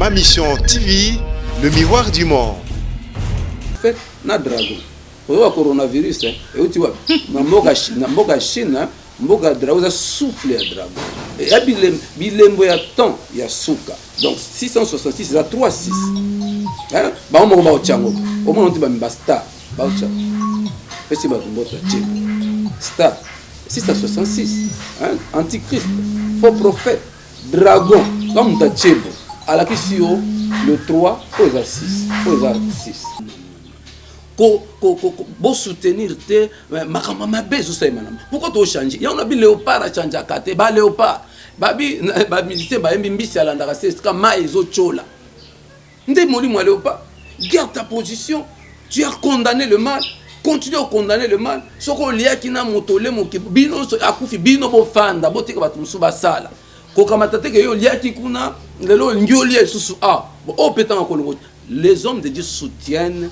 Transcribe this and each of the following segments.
Ma Mission TV, le miroir du monde. Fait na dragon. Oyo coronavirus hein, euti wapi? Na mboka na mboka Chine, mboka dragon eza souffle ya dragon. Ya bilembo ya temps ya suka. Donc 666 eza 3 6. Hein? Bango moko baotya yango. Omona nti ba star baotya. Pesi bato mboto ya tie. Star 666 hein? Antichrist, faux prophète, dragon, ka moto atie bo alakisi yo le 3 oyo eza 6 oyo eza 6 bosoutenir te makambo mabe ezosalema na pourquoi tochange yango na bi léopard achangeaka te ba léopard babi bamusicien bayembi mbisi alandaka se esika mai ezotyola nde molimo ya léopard. Garde ta position, tu as condamné le mal, continue à condamner le mal. Soki oliaki na moto olemoki bino akufi bino bofanda botika bato mosusu basala kokamata te ke yo oliaki kuna lelo olingi olia lisusu a oyo mpe ntango kolongo. Les hommes de Dieu soutiennent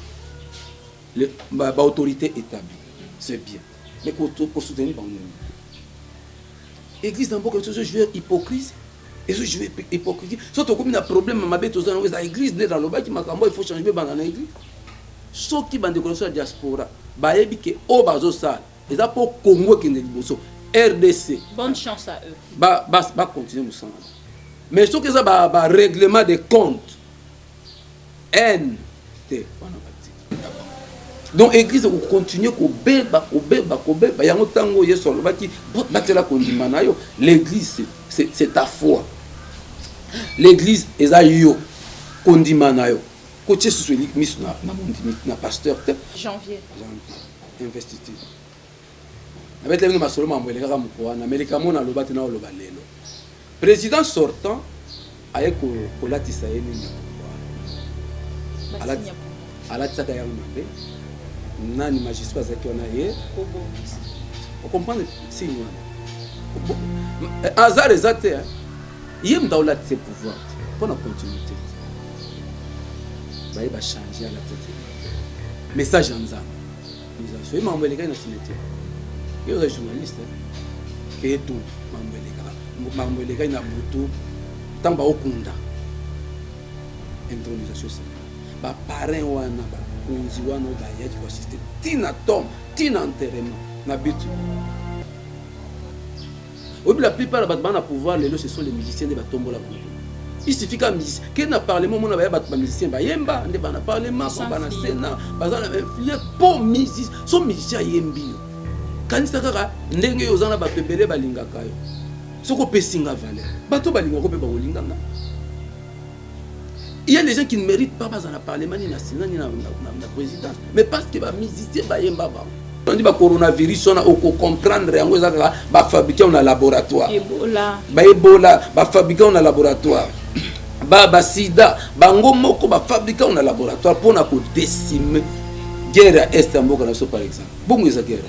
baautorité établie, c'est bien, mais kosoutenir bango nini? Église na mboka biso ezojouer hypocrisie, ezojouer hypocrisie. So tokomi na problème mabe toza nango eza église. Nde nalobaki makambo, il faut changer banda na église. Soki bandeko na biso ya diaspora bayebi ke oyo bazosala eza mpo Congo ekende liboso, RDC. Bonne chance à eux. Bacontinue mosala, mais soki eza barèglement de compte haine te wana batika. Donc église ekocontinue kobeba, kobeba, kobeba. Yango ntango Yesu alobaki batela kondima na yo, l'église c'est ta foi, l'église eza yo kondima na yo. Kotie susu miso na mondimi na pasteur te. Janvier. Janvier, investiture. Nabeteli bino masolo mambo elekaka moko wana meleka mo naloba te na oloba lelo. Président sortant aye kolatisa ye nini ya pouvoir, alatisaka yango mabe. Nani magistrat azalaki wana ye ocomprendre signe wana? Hasard eza te. Ye moto aolatisa pouvoir te mpo na continuité te. Baye bachange, alataki message ya Nzambe. Ye makambo elekaki na cimetière, ye oza journaliste ke tu makambo elekaka, makambo elekaki na butu ntango baokunda intronisation esala baparrain wana, bakonzi wana oyo bayaki koassiste ntina tombe, ntina enterrement na bitu. Oyebi, la plupart ya bato baa na pouvoir lelo, ce sont les musiciens nde batombola bango. Il suffit ka musicien ke na parlement, omona baya bato bamusicien bayemba nde bana parlement, bana sénat, baza na influence mpo musicien. So musicien ayembi yo, kanisa kaka ndenge yo oza na bato ebele balingaka yo. Soki opesi nga valeur, bato balingako mpe bakolinga nga. Il y a des gens qui ne méritent pas baza na parlement, ni na sénat, ni na présidence, mais parce que bamusicien bayemba bango. Ndi bacoronavirus wana okocomprendre yango eza kaka bafabrike na laboratoire, baebola bafabrike na laboratoire, basida bango moko bafabrike na laboratoire mpona kodécimer. Guerre ya Est ya mboka na biso par exemple, bongo eza guerre,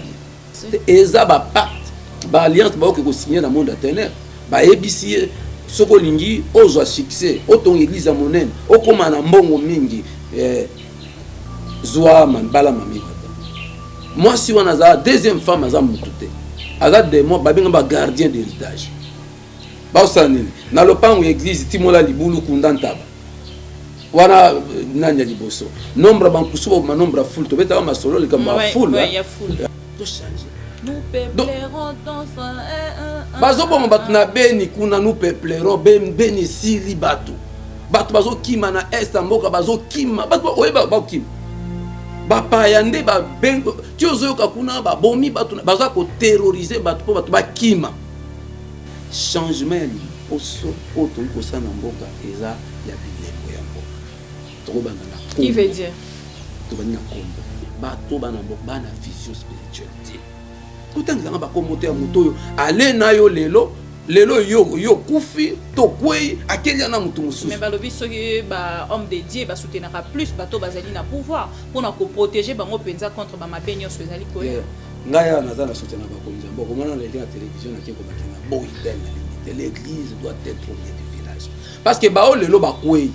eza bapacte, baalliance baoke kosigne na monde ya ténèbre. Bayebisi ye soki olingi ozwa succès, otonga église ya monene, okóma na mbongo mingi, zwa bala mami wata. Mwasi wana aza deuxième femme, aza motu te, aza démon. Babenga bagardien d'héritage. Baosala nini na lopango ya église? Timola libulu, kunda ntaba wana. Nani ya liboso? Nombre ya bankusu baboma, nombre ya fulu. Tobetaka masolo likambo ya fulu. Tochange. Bazoboma bato na Beni kuna, nous peuplerons Beni. Esili bato, bato bazokima na Est ya mboka, bazokima bato oyeba bakokima bapaya nde ti ozoyoka kuna babomi bato, baza koterroriser bato mpo bato bakima. Changement ya liboso oyo tokoki kosala na mboka eza ya bilembo ya mboka. Tokobanda na tobandi na kombo. Bato bana mboka bana vision spirituelle te. Kotangelanga bakombo te ya moto oyo ale na yo lelo lelo yo kufi to kwei akelia na motu mosusu. Mais balobi soki ba homme de Dieu basoutenaka plus bato bazali na pouvoir mpona koprotéger bango mpenza contre bamabe nyonso ezali koya. Ngai awa naza na soutien na bakonzi ya mboka. Omona naleki na télévision, nake kobaki na boyi tel na lingi te. L'église doit être au milieu du village parce que bao lelo bakwei,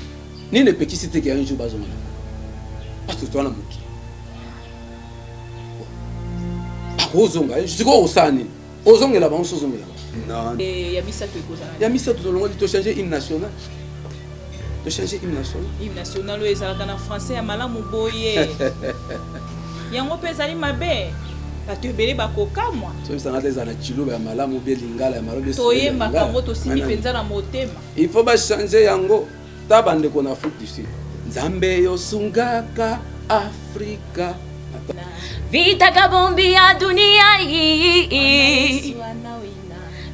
nini epekisi te ke un jour bazonga na parce que toza na mokili, bakozonga. Sikoyo osala nini? Ozongela bango so ozongela bango. Ya misato ekozala? Ya misato, tolongoli, tochange hymne national. Tochange hymne national. Hymne national oyo ezalaka na français ya malamu boye, yango mpe ezali mabe, bato ebele bakokamwa. Soyebisanga te, ezala na chiluba ya malamu bie, lingala ya malamu. Toyembaka yango, tosimbi mpenza na motema. Il faut bachange yango. Ta bandeko na Afrique du Sud, Nzambe yosungaka Afrika. Vita kabombi ya dunia hii,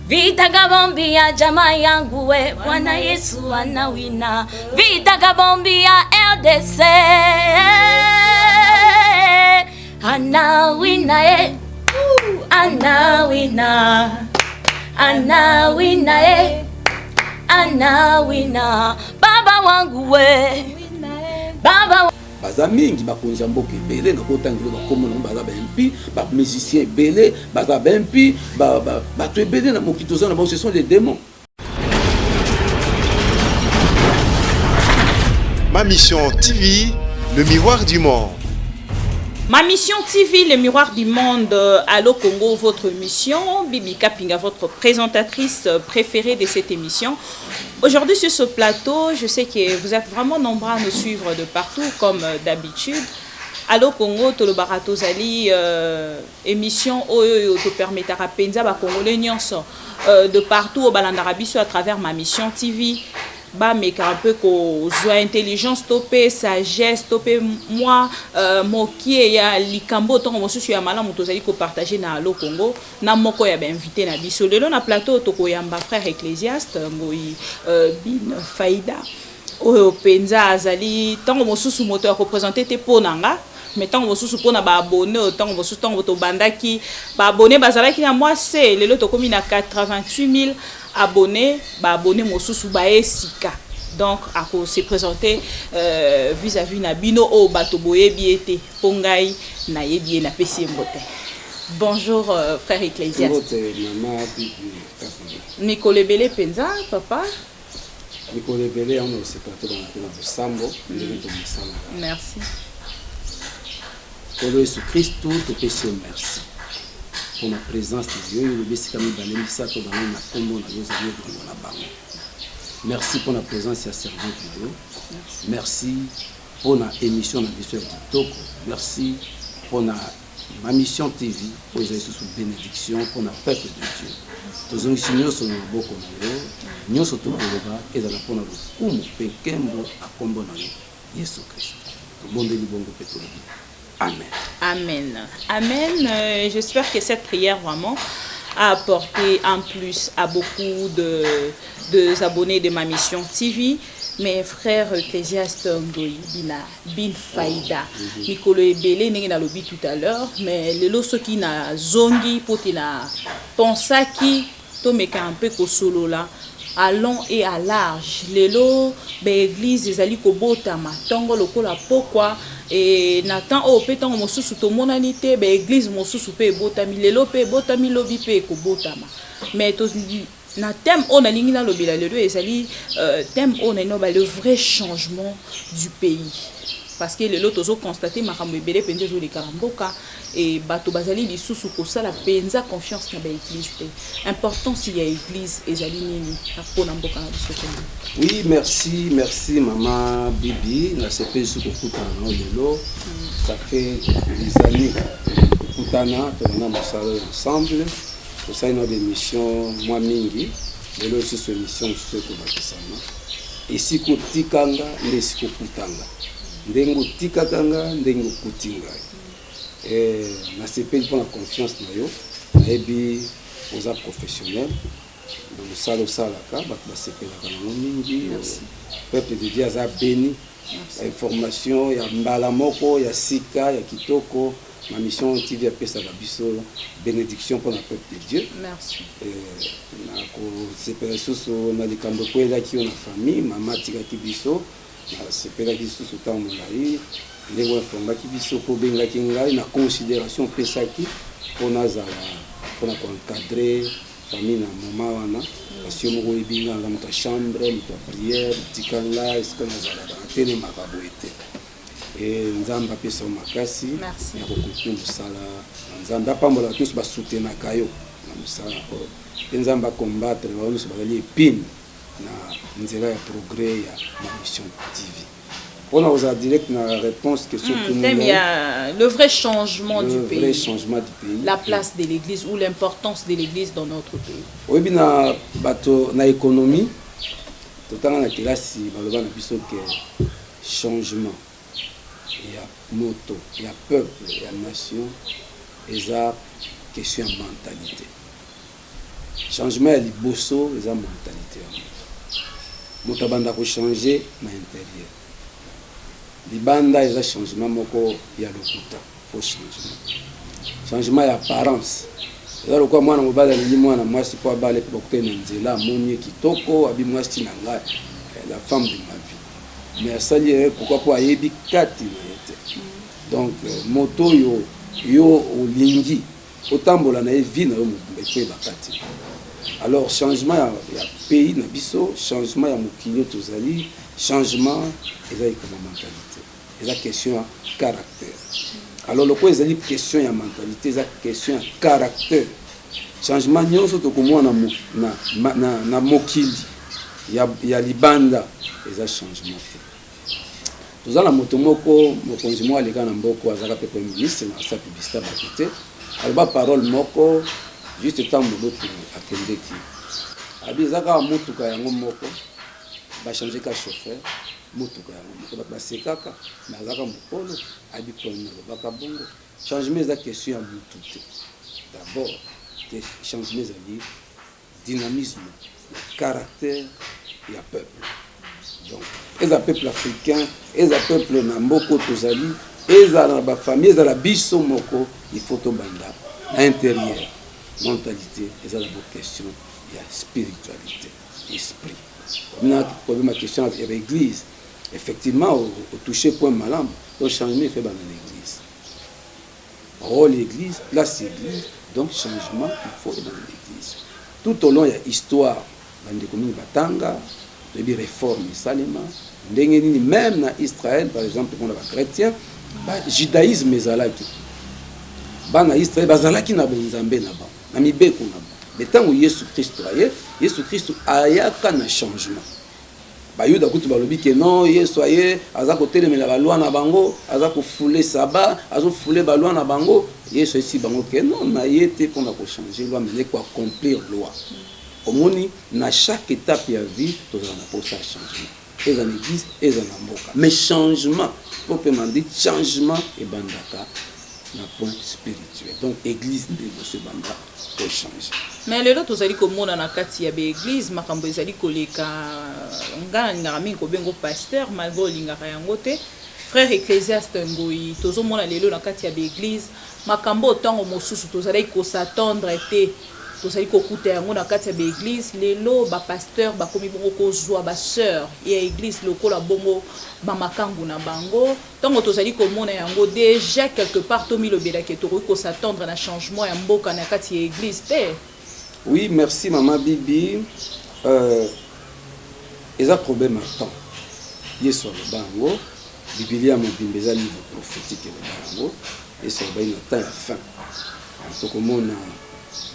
vita kabombi ya jamaa yangu we, Bwana Yesu anawina. Vita kabombi ya RDC, anawina e, anawina, anawina e, anawina. Baba wangu we, baba. Baza mingi, bakonzi ya mboka ebele nakotangela bakombo nango, baza bampi, bamusicien ebele baza bampi, bato ebele na mokili toza na bango, ce sont des démons. Ma Mission TV, le miroir du monde. Ma Mission TV, le miroir du monde, Allo Congo, votre mission. Bibi Kapinga, votre présentatrice préférée de cette émission. Aujourd'hui, sur ce plateau, je sais que vous êtes vraiment nombreux à nous suivre de partout, comme d'habitude. Allo Congo, tolobaka tozali, émission oyo te permettra penza ba Congolais nyonso de partout oyo balandaka biso à travers Ma Mission TV, bameka un peu kozwa intelligence to mpe sagesse to mpe mwa mokie ya likambo ntongo mosusu ya malamu tozali kopartage na Allo Congo na moko ya bainvité na biso. Lelo na plateau, tokoyamba frère Ecclésiaste Ngoi Bin Faida, oyo mpenza azali ntango mosusu moto ya koprésente te mpo na nga, mais ntango mosusu mpona baabonné oyo, ntango mosusu, ntango tobandaki, baabonné bazalaki na mwa se. Lelo tokómi na 88 000 abonnés, baabonné mosusu baye sika. Donc akose présenter vis-à-vis na bino oyo bato boyebi ye te, mpo ngai nayebi ye. Napesi ye mbote. Bonjour frère Ecclésiaste. Mbote, mama Bibi Kapinga. Mikolo ebele mpenza, papa. Mikolo ebele yango, na kosepela to bana mpe na bosambo ndenge tomosalaka. Merci. Nkolo Yesu Kristu, topesi yo merci mpona présence na yo. Oyo olobi, esika mibale misato bango na nkombo na yo, ozali elongo na bango. Merci mpona présence ya servante na yo. Merci mpona émission na biso ya kitoko. Merci mpona Ma Mission TV oyo eza lisusu bénédiction mpona peuple de Dieu. Tozongisi nyonso na maboko na yo. Nyonso tokoloba ezala mpona lokumu mpe nkembo na nkombo na yo Yesu Kristo. Tobondeli bongo mpe tolobi amen. Amen. Amen. J'espère que cette prière vraiment a apporté un plus à beaucoup de abonnés de Ma Mission TV. Mes frères Ecclésiaste Ngoi Bina Bin Faida. Mikolo ebele ndenge nalobi tout à l'heure, mais lelo soki na zongi po te na pensaki tomeka un peu kosolola à long et à large. Lelo baeglise ezali kobotama ntongo lokola pokwa e na temps oyo mpe ntango mosusu tomonani te, baeglise mosusu mpe ebotami lelo, mpe ebotami lobi, mpe ekobotama. Mais to, na thème oyo nalingi nalobela lelo ezali thème oyo nalingi naloba, le vrai changement du pays, parce que lelo tozoconstate makambo ebele mpenza ezoleka na mboka e bato bazali lisusu kosala mpenza confiance na baeglise te. Importance ya église ezali nini mpona mboka na biso Kongo? Oui, merci, merci mama Bibi. Nasepeli soki kokutana na yo lelo. Ça fait des années kokutana, tolanda mosala oyo ensemble, tosali na baémission mwa mingi. Lelo lisusu émission mosusu ekobakisama. Esika otikanga nde esika okutanga, ndenge otikaka nga, ndenge okuti ngai. Nasepeli mpona confiance na yo. Nayebi oza professionnel na mosala osalaka, bato basepelaka nango mingi. Peuple de Dieu aza béni. Information ya mbala moko, ya sika, ya kitoko, Ma Mission TV apesaka biso bénédiction mpona peuple de Dieu. Merci. Nakosepela lisusu na likambo ekwelaki yo na famille, mama atikaki biso. Nasepelaki lisusu ntango molai ndenge oinformaki biso mpo obengaki ngai na considération opesaki mpo nazala mpona koencadre famille na moma wana, parce yo moko oyebi ngai naza moto ya chambre, moto ya prière. Tika ngai esika nazalaka, natelemaka boye te. E Nzambe apesa yo makasi ya kocontinue mosala na Nzambe. Apambola bato nyonso basoutenaka yo na mosala oyo, mpe Nzambe acombattre bango nyonso bazali épine. Na nzela ya progrès ya Ma Mission TV. Pona kozala direct na réponse question thème ya le vrai changement le du vrai pays, changement du pays, la place de l'église ou l'importance de l'église dans notre pays. Oyebi, na bato na économie, totanga na kelasi, baloba na biso ke changement ya moto, ya peuple, ya nation eza question ya mentalité. Changement ya liboso eza mentalité ya moto. Moto abanda kochanger na intérieur. Libanda eza changement moko ya lokuta, faux changement, changement ya apparence. Eza lokola mwana mobali alingi mwana mwasi mpo abale, mpe bakutani na nzela, amoni ye kitoko, abi: "Mwasi na ngai, la femme de ma vie." Mais asali ye pourquoi? Mpo ayebi kati na ye te. Donc moto oyo yo olingi otambola na ye vie na yo mobimba, ekoyeba kati. Alors changement ya pays na biso, changement ya mokili oyo tozali, changement eza ekoma mentalité, eza question ya caractère. Alors lokola ezali question ya mentalité, eza question ya caractère, changement nyonso tokomona na mokili ya libanda eza changement te. Toza na moto moko, mokonzi moko aleka na mboka, azalaka mpe premier ministre, na asa publicité bato te. Aloba parole moko juste ntango Mobutu akendeki, abi eza kaka motuka yango moko, bachange ka chauffeur, motuka yango moko. Bato basekaka, mais azalaka mokolo, abi mpona alobaka bongo. Changement eza question ya mutu te d'abord te. Changement ezali dynamisme ya caractère ya peuple. Donc eza peuple africain, eza peuple na mboka tozali, ezala na bafamille, ezala biso moko, il faut tobanda na intérieur. Mentalité eza d'abord question ya spiritualité, esprit. Na problème ya question ya baéglise, effectivement otouche point malamu. Donc changement efe banda na église, rôle église, place église. Donc changement, il faut ebanda na église. Tout au long ya histoire, bandeko mingi batanga, toyebi réforme esalema ndenge nini. Même na Israël, par exemple, mpona bachrétien, bajudaïsme ezalaki, bana Israël bazalaki na bonzambe na bango, na mibeko na bango. Mais ntango Yesu Kristo aye, Yesu Kristo ayaka na changement. Bayuda kutu balobi ke non, Yesu aye, aza kotelemela baloi na bango, aza kofouler sabbat, azofouler baloi na bango. Yesu esi bango ke non, na ye te mpona kochanger loi, mais koaccomplir loi. Omoni, na chaque étape ya vie tozala na posa ya changement, eza na église, eza na mboka. Mais changement proprement dit, changement ebandaka na point spirituel. Donc église nde liboso ebanda kochange. Mais lelo tozali komona na kati ya baeglise makambo ezali koleka. Nga nalingaka mingi kobengo pasteur, malgré olingaka yango te, frère Ecclésiaste Ngoi. Tozomona lelo na kati ya baeglise makambo ntango mosusu tozalaki kos'attendre te, tozali kokuta yango na kati ya baeglise. Lelo bapasteur bakomi bongo kozwa basœur ya église lokola bongo bamakangu na bango. Ntango tozali komona yango déjà, quelque part tomilobelaki tokoki kos'attendre na changement ya mboka na kati ya église te. Oui, merci mama Bibi. Eza problème ya temps. Yesu aloba yango, Bibilia mobimba eza livre prophétique, eloba yango. Yesu alobaki na temps ya fin tokomona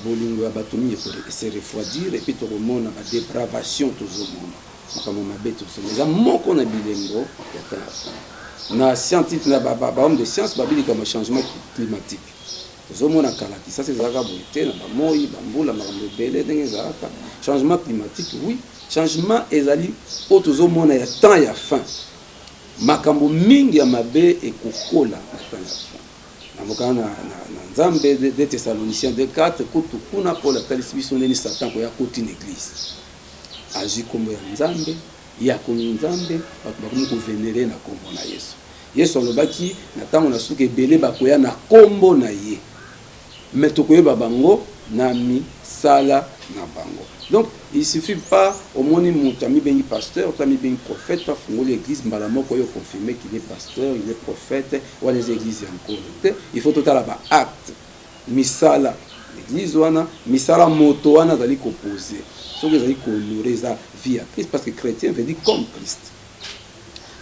bolingo ya bato mingi se refroidir, et puis tokomona badépravation, tozomona makambo mabe, tozomona. Eza moko na bilembo ya temps ya fin. Na scientifique, na bahomme de science babilika ma changement climatique. Tozomona kala Kisasa ezalaka boye te, na bamoi, bambula, makambo ebele ndenge ezalaka. Changement climatique, oui, changement ezali oyo tozomona ya temps ya fin. Makambo mingi ya mabe ekokola na temps ya fin. Na mokanda na Nzambe, 2 Thessaloniciens 2:4, kutu kuna Paul atalisi biso ndeni Satan koya koti na église, azwi nkombo ya Nzambe, ye akomi Nzambe, bato bakomi kovénérer na nkombo na Yesu. Yesu alobaki na ntango na suka ebele bakoya na nkombo na ye, mais tokoyeba bango na misala na bango. Donc il suffit pas omoni moto amibengi pasteur to amibengi prophète to afungoli église, mbala moko oyo confirme qu'il est pasteur, il est prophète. Wana eza église ya Nkolo te. Il faut totala baacte, misala église wana, misala moto wana azali kopose, soki ezali kohonorer, eza vie ya Christ, parce que chrétien veut dire comme Christ.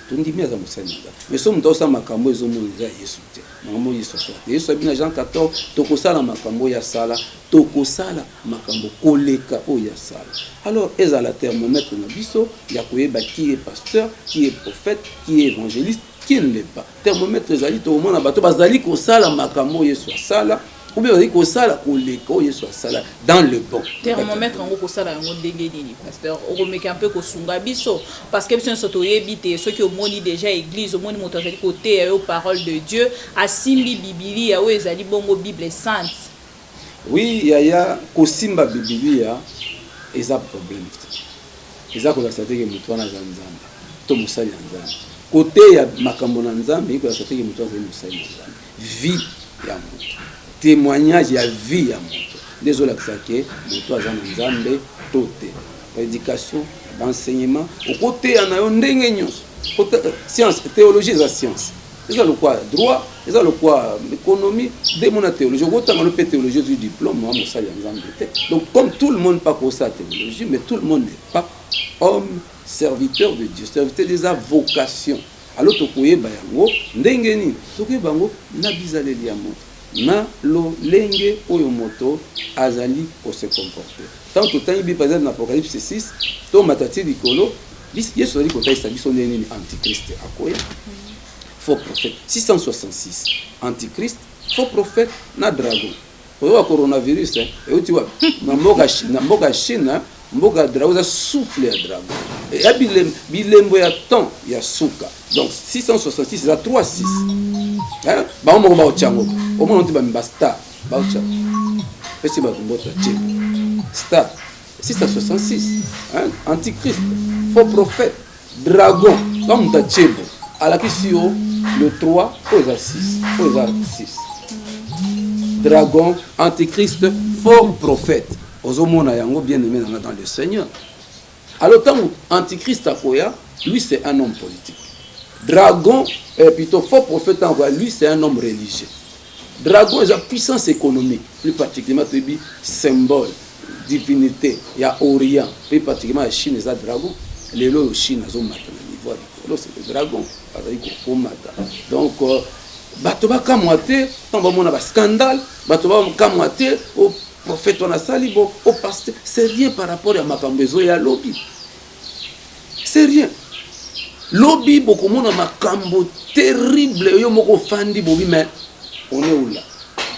Tondimi aza mosali na Nzambe. Mais soki moto azosala makambo oyo ezomona eza ya Yesu te. Makambo oyo Yesu asala te. Yesu alobi na Jean 14, tokosala makambo oyo asala, tokosala makambo koleka oyo asala. Alors ezala thermomètre na biso ya koyeba qui est pasteur, qui est prophète, qui est évangéliste, qui ne l'est pas. Thermomètre ezali tokomona bato bazali kosala makambo oyo Yesu asala ou bien bazali kosala koleka oyo Yesu asala dans le bon. Thermomètre yango kosala yango ndenge nini pasteur? Okomeka mpe kosunga biso parce que biso nyonso toyebi te. Soki omoni déjà église, omoni moto azali koteya yo parole de Dieu, asimbi bibilia oyo ezali bongo Bible sainte. Oui yaya, kosimba bibilia eza problème te. Eza kolakisa te ke moto wana aza Nzambe to mosali ya Nzambe. Koteya makambo na Nzambe ekolakisa te ke moto azali mosali na Nzambe. Vie ya moto, témoignage ya vie ya moto nde ezolakisa ke moto aza na Nzambe to te. Prédication, baenseignement, okoteya na yo ndenge nyonso. Science, théologie eza science, eza lokwa droit, eza lokwa économie. Nde mona théologie, okotanga no mpe théologie, ozwi diplôme wa mosali ya Nzambe te. Donc comme tout le monde pas kosala théologie, mais tout le monde n'est pas homme serviteur de Dieu. Serviteur eza vocation. Alors tokoyeba yango ndenge nini? Tokoyeba yango na bizaleli ya moto, na lolenge oyo moto azali kose comporter. Ntango totangi bi par exemple na Apocalypse 6, tomata ti likolo, Yesu azali kotalisa biso ndenge nini antichrist akoya, faux prophète. 666, antichrist, faux prophète na dragon. Oyoka coronavirus euti wapi? Na mboka Chine, mboka ya dragon. Eza souffle ya dragon, ya bilembo ya temps ya suka. Donc 666 eza 3 6. Bango moko baotya yango, omona ti bastar baotya, pesi bato mboto ya tie star 666, antichrist, faux prophète, dragon. Donc moto atie bo alakisi yo le 3 oyo eza 6, oyo eza 6, dragon, antichrist, faux prophète. Ozomona yango, bien aimé nanga dans le Seigneur. Alors ntango antichrist akoya, lui c'est un homme politique. Dragon, plutôt faux prophète akoya, lui c'est un homme religieux. Dragon eza puissance économique, plus particulièrement toyebi symbole divinité ya Orient, plus particulièrement ya Chine, eza dragon. Lelo oyo Chine azomata na niveau ya likolo, c'est le dragon azali kokomata. Donc bato bakamwa te ntango bamona bascandale, bato bakamwa te o prophète wana asali bo o pasteur. C'est rien par rapport ya makambo ezoya lobi, c'est rien. Lobi bokomona makambo terrible, yo moko ofandi bobi, mais on est où là?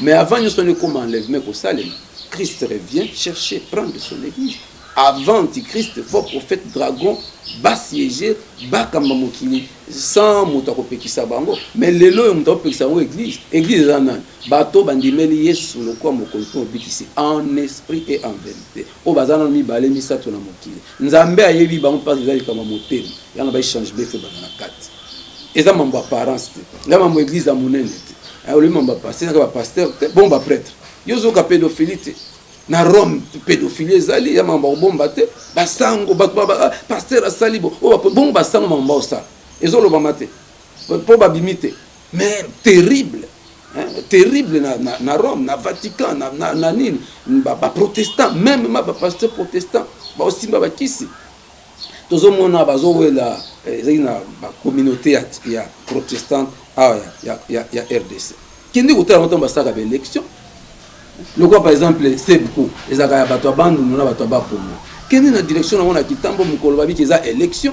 Mais avant nyonso wana ekoma, enlèvement ekosalema. Christ revient chercher, prendre son église avant antichrist, faux prophète, dragon basiéger, bakamba mokili sans moto akopekisa bango. Mais lelo oyo moto akopekisa bango église. Église eza nani? Bato bandimeli Yesu lokola mokonzi mpe mobikisi, en esprit et en vérité. Oyo baza nano mibale, misato na mokili, Nzambe ayebi bango mpasi. Eza likambo ya motema yango. Baéchange befe bana na kati. Eza mambo apparence te, eza mambo église ya monene te. Olobi mambo ya pasteur, ezaka bapasteur te, bon, baprêtre. Yo ozoyoka pédophilie te na Rome? Pédophilie ezali ya mambo ya kobomba te. Basango, bato, pasteur asali bo bongo, basango mambo baosala ezolobama te mpo babimi te. Mais terrible, hein, terrible na Rome, na Vatican, na nini, baprotestant, même ma bapasteur protestant baosimba bakisi. Tozomona bazowela, ezali na bacommunauté ya protestante awa ya RDC. Kende kotala ntango basalaka baélection, lokola par exemple CEBCO ezalaka ya bato ya Bandundu na bato ya Bakongo. Kende na direction nango na Kitambo, mokolo babiki eza élection,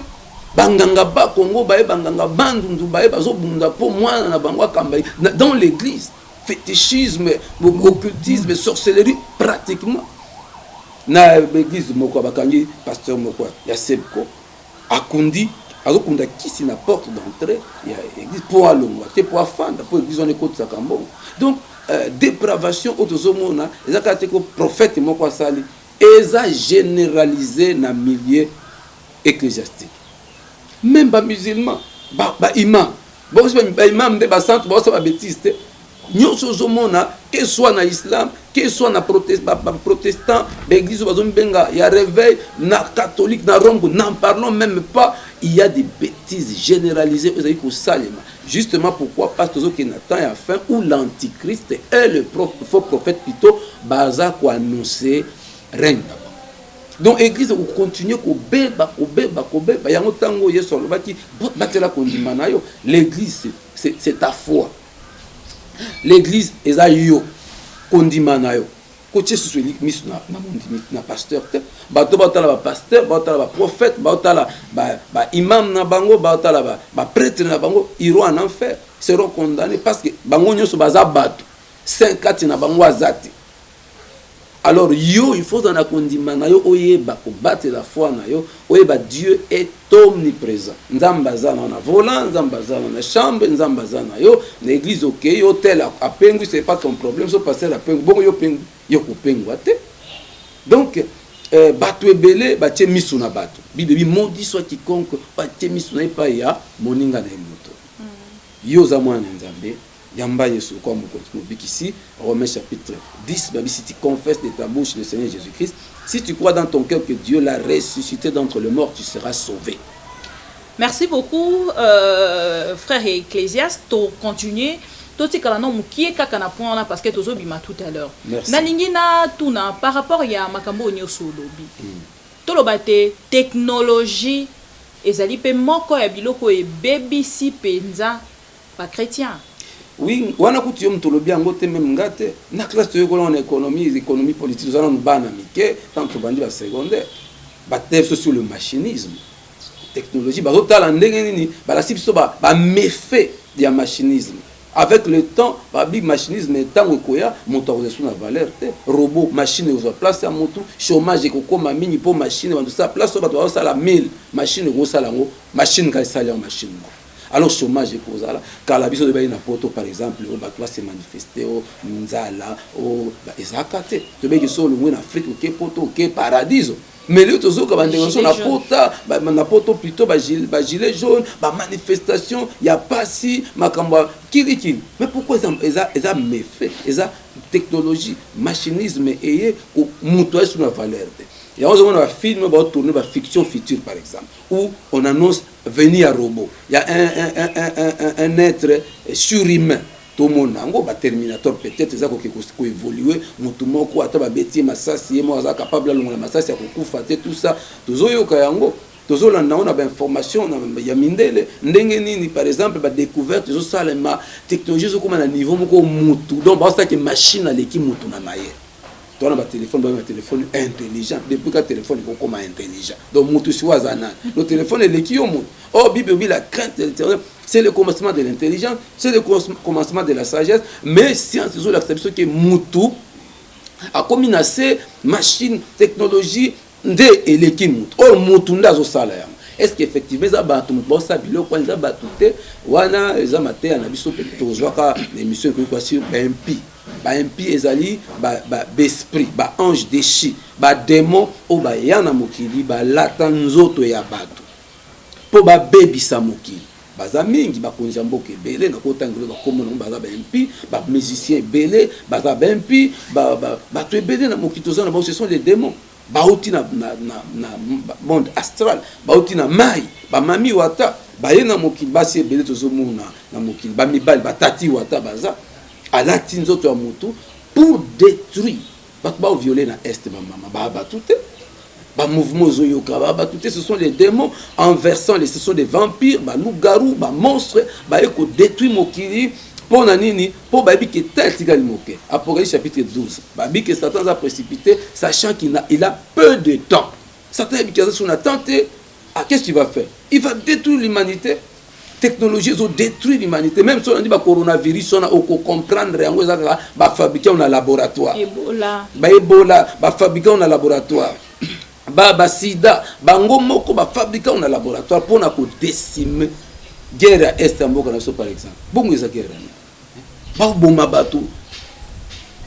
banganga Bakongo baye, banganga Bandundu baye, bazobunda mpo mwana na bango akamba. Dans l'église, fétichisme, occultisme, sorcellerie pratiquement. Na église moko bakangi pasteur moko ya CEBCO, akundi, azokunda kisi na porte d'entrée ya église mpo alongwa te, mpo afanda, mpo église wana ekotisaka mbongo. Donc dépravation oyo tozomona eza kaka te ko prophète moko asali, eza généralisé na milieu ecclésiastique. Même bamusulman, baimam, baimam nde bacentre baosala babêtises te. Nyonso ozomona, que soit na islam, que soit na baprotestant, baéglise oyo bazomibenga ya réveil, na catholique, na Rome, n'en parlons même pas. Il y a des bêtises généralisées oyo ezali kosalema. Justement pourquoi? Parce que tozokende na temps ya fin où l'antichrist et le faux prophète plutôt baza koannoncer règne na bango. Donc église ekocontinue kobeba, kobeba, kobeba. Yango ntango Yesu alobaki: "Batela kondima na yo." L'église, c'est ta foi. L'église eza yo, kondima na yo. Kotie susu miso na mondimi na pasteur te. Bato baotala bapasteur, baotala baprophète, baotala baimam na bango, baotala baprêtre na bango, iront en enfer, seront condamnés, parce que bango nyonso baza bato saint, kati na bango aza te. Alors yo, il faut ozala na kondima na yo, oyeba kobatela foi na yo, oyeba Dieu est omniprésent. Nzambe aza na na volant, Nzambe aza na na chambre, Nzambe aza na yo na église. Okei, otel apengwi, c'est pas ton problème. So pasteur apengwi, bongo yo pengwi, yo kopengwa te. Donc bato ebele batie miso na bato. Bible ebi: "Maudit soit quiconque batie miso na ye epai ya moninga na ye moto." Yo oza mwana na Nzambe, yamba Yesu kwa mokonzi, mobikisi. Romains chapitre 10 babi: "Si tu confesses de ta bouche le Seigneur Jésus-Christ, si tu crois dans ton cœur que Dieu l'a ressuscité d'entre les morts, tu seras sauvé." Merci beaucoup, frère Ecclésiaste. To continuer, totikala no mokie kaka na point wana, parce que tozobima tout à l'heure. Nalingi na tuna par rapport ya makambo oyo nyonso olobi. Toloba te technologie ezali mpe moko ya biloko ebebisi mpenza bachrétien? Oui, wana kutu yo moto olobi yango te, même nga te. Na classe toyekola na économie politique, toza nanu bana mike, ntango tobandi basecondaire, bateya biso sur le machinisme, technologie. Bazotala ndenge nini balasi biso baméfait ya machinisme. Avec le temps, babi machinisme, ntango ekoya, moto akozwa su na valeur te. Robot, machine ekozwa place ya motu. Chômage ekokóma mingi mpo machine bando sala place oyo bato bazosala 1000, machine ekosala yango. Machine kaka esali yango, machine moko. Alors chômage ekozala. Kala biso toyebaki na poto, par exemple, oyo bato base manifeste o nzala o ezalaka te. Toyebaki so olongwe na Afrique, oke poto, oke paradiso. Mais lelo tozoyoka bandeko nyonso na pota, na poto plutôt, bagilet jaune, bamanifestation ya pasi, makambo ya kilikili. Mais pourquoi? Eza méfait, eza technologie, machinisme eye moto ayesu na valeur te. Yango ozomona bafilm baotourne, bafiction future par exemple, où on annonce venue ya robot, ya un être surhumain. Tomona yango baterminator, peut-être eza koke koévolue. Motu moko ata babeti ye masasi, ye moko aza capable alongola masasi ya kokufa te. Tout ça tozoyoka yango, tozolanda yango na bainformation ya mindele. Ndenge nini, par exemple, badécouverte ezosalema, technologie ezokóma na niveau moko mutu, donc baosalaki machine aleki mutu na mayele. Towana batelefone, babe batelefone intelligent. Depuis ka telefone ekokóma intelligent, donc mutu sikoyo aza nani? No telefone eleki yo mutu. Or Bible elobi: "La crainte de l'Éternel, c'est le commencement de l'intelligence, c'est le commencement de la sagesse." Mais science ezolakisa biso ke mutu akomi na se, machine, technologie nde eleki mutu. Oyo mutu nde azosala yango, est ce que effectivement eza bato moto baosala biloko wana? Eza bato te. Wana eza mateya na biso mpe tozwaka na émission ekoki kwa sur baimpi. Baimpi ezali baesprit, baange déchu, badémon oyo baya na mokili, balata nzoto ya bato mpo babebisa mokili. Baza mingi, bakonzi ya mboka ebele nakotangela bakombo nango, baza baimpi. Bamusicien ebele baza baimpi. Bato ebele na mokili toza na bango, ce sont les démons. Bauti na monde astral, bauti na mai, bamami wata baye na mokili. Basi ebele tozomona na mokili, bamibali, batati wata baza alati nzoto ya motu pour détruire bato. Baoviole na Est bamama, baa bato te. Bamouvement ozoyoka, baa bato te, ce sont les démons en versant les, ce sont des vampires, baloup-garou, bamonstre baye kodétruire mokili. Mpo na nini? Mpo bayebi ke ta etikali moke. Apocalypse chapitre 12, bayebi ke Satan aza précipité, sachant qu'il a, il a peu de temps. Satan yebi ke aza so na temps te. Ah, qu'est-ce qu'il va faire? Il va détruire l'humanité. Technologie ezodétruire l'humanité. Même so olandi bacoronavirus wana, okocomprendre yango eza kaka bafabrike yango na laboratoire. Ebola. Baebola bafabrike yango na laboratoire, basida bango moko bafabrike yango na laboratoire mpona kodécimer. Guerre ya Est ya mboka na biso, par exemple, bongo eza guerre yani bakoboma bato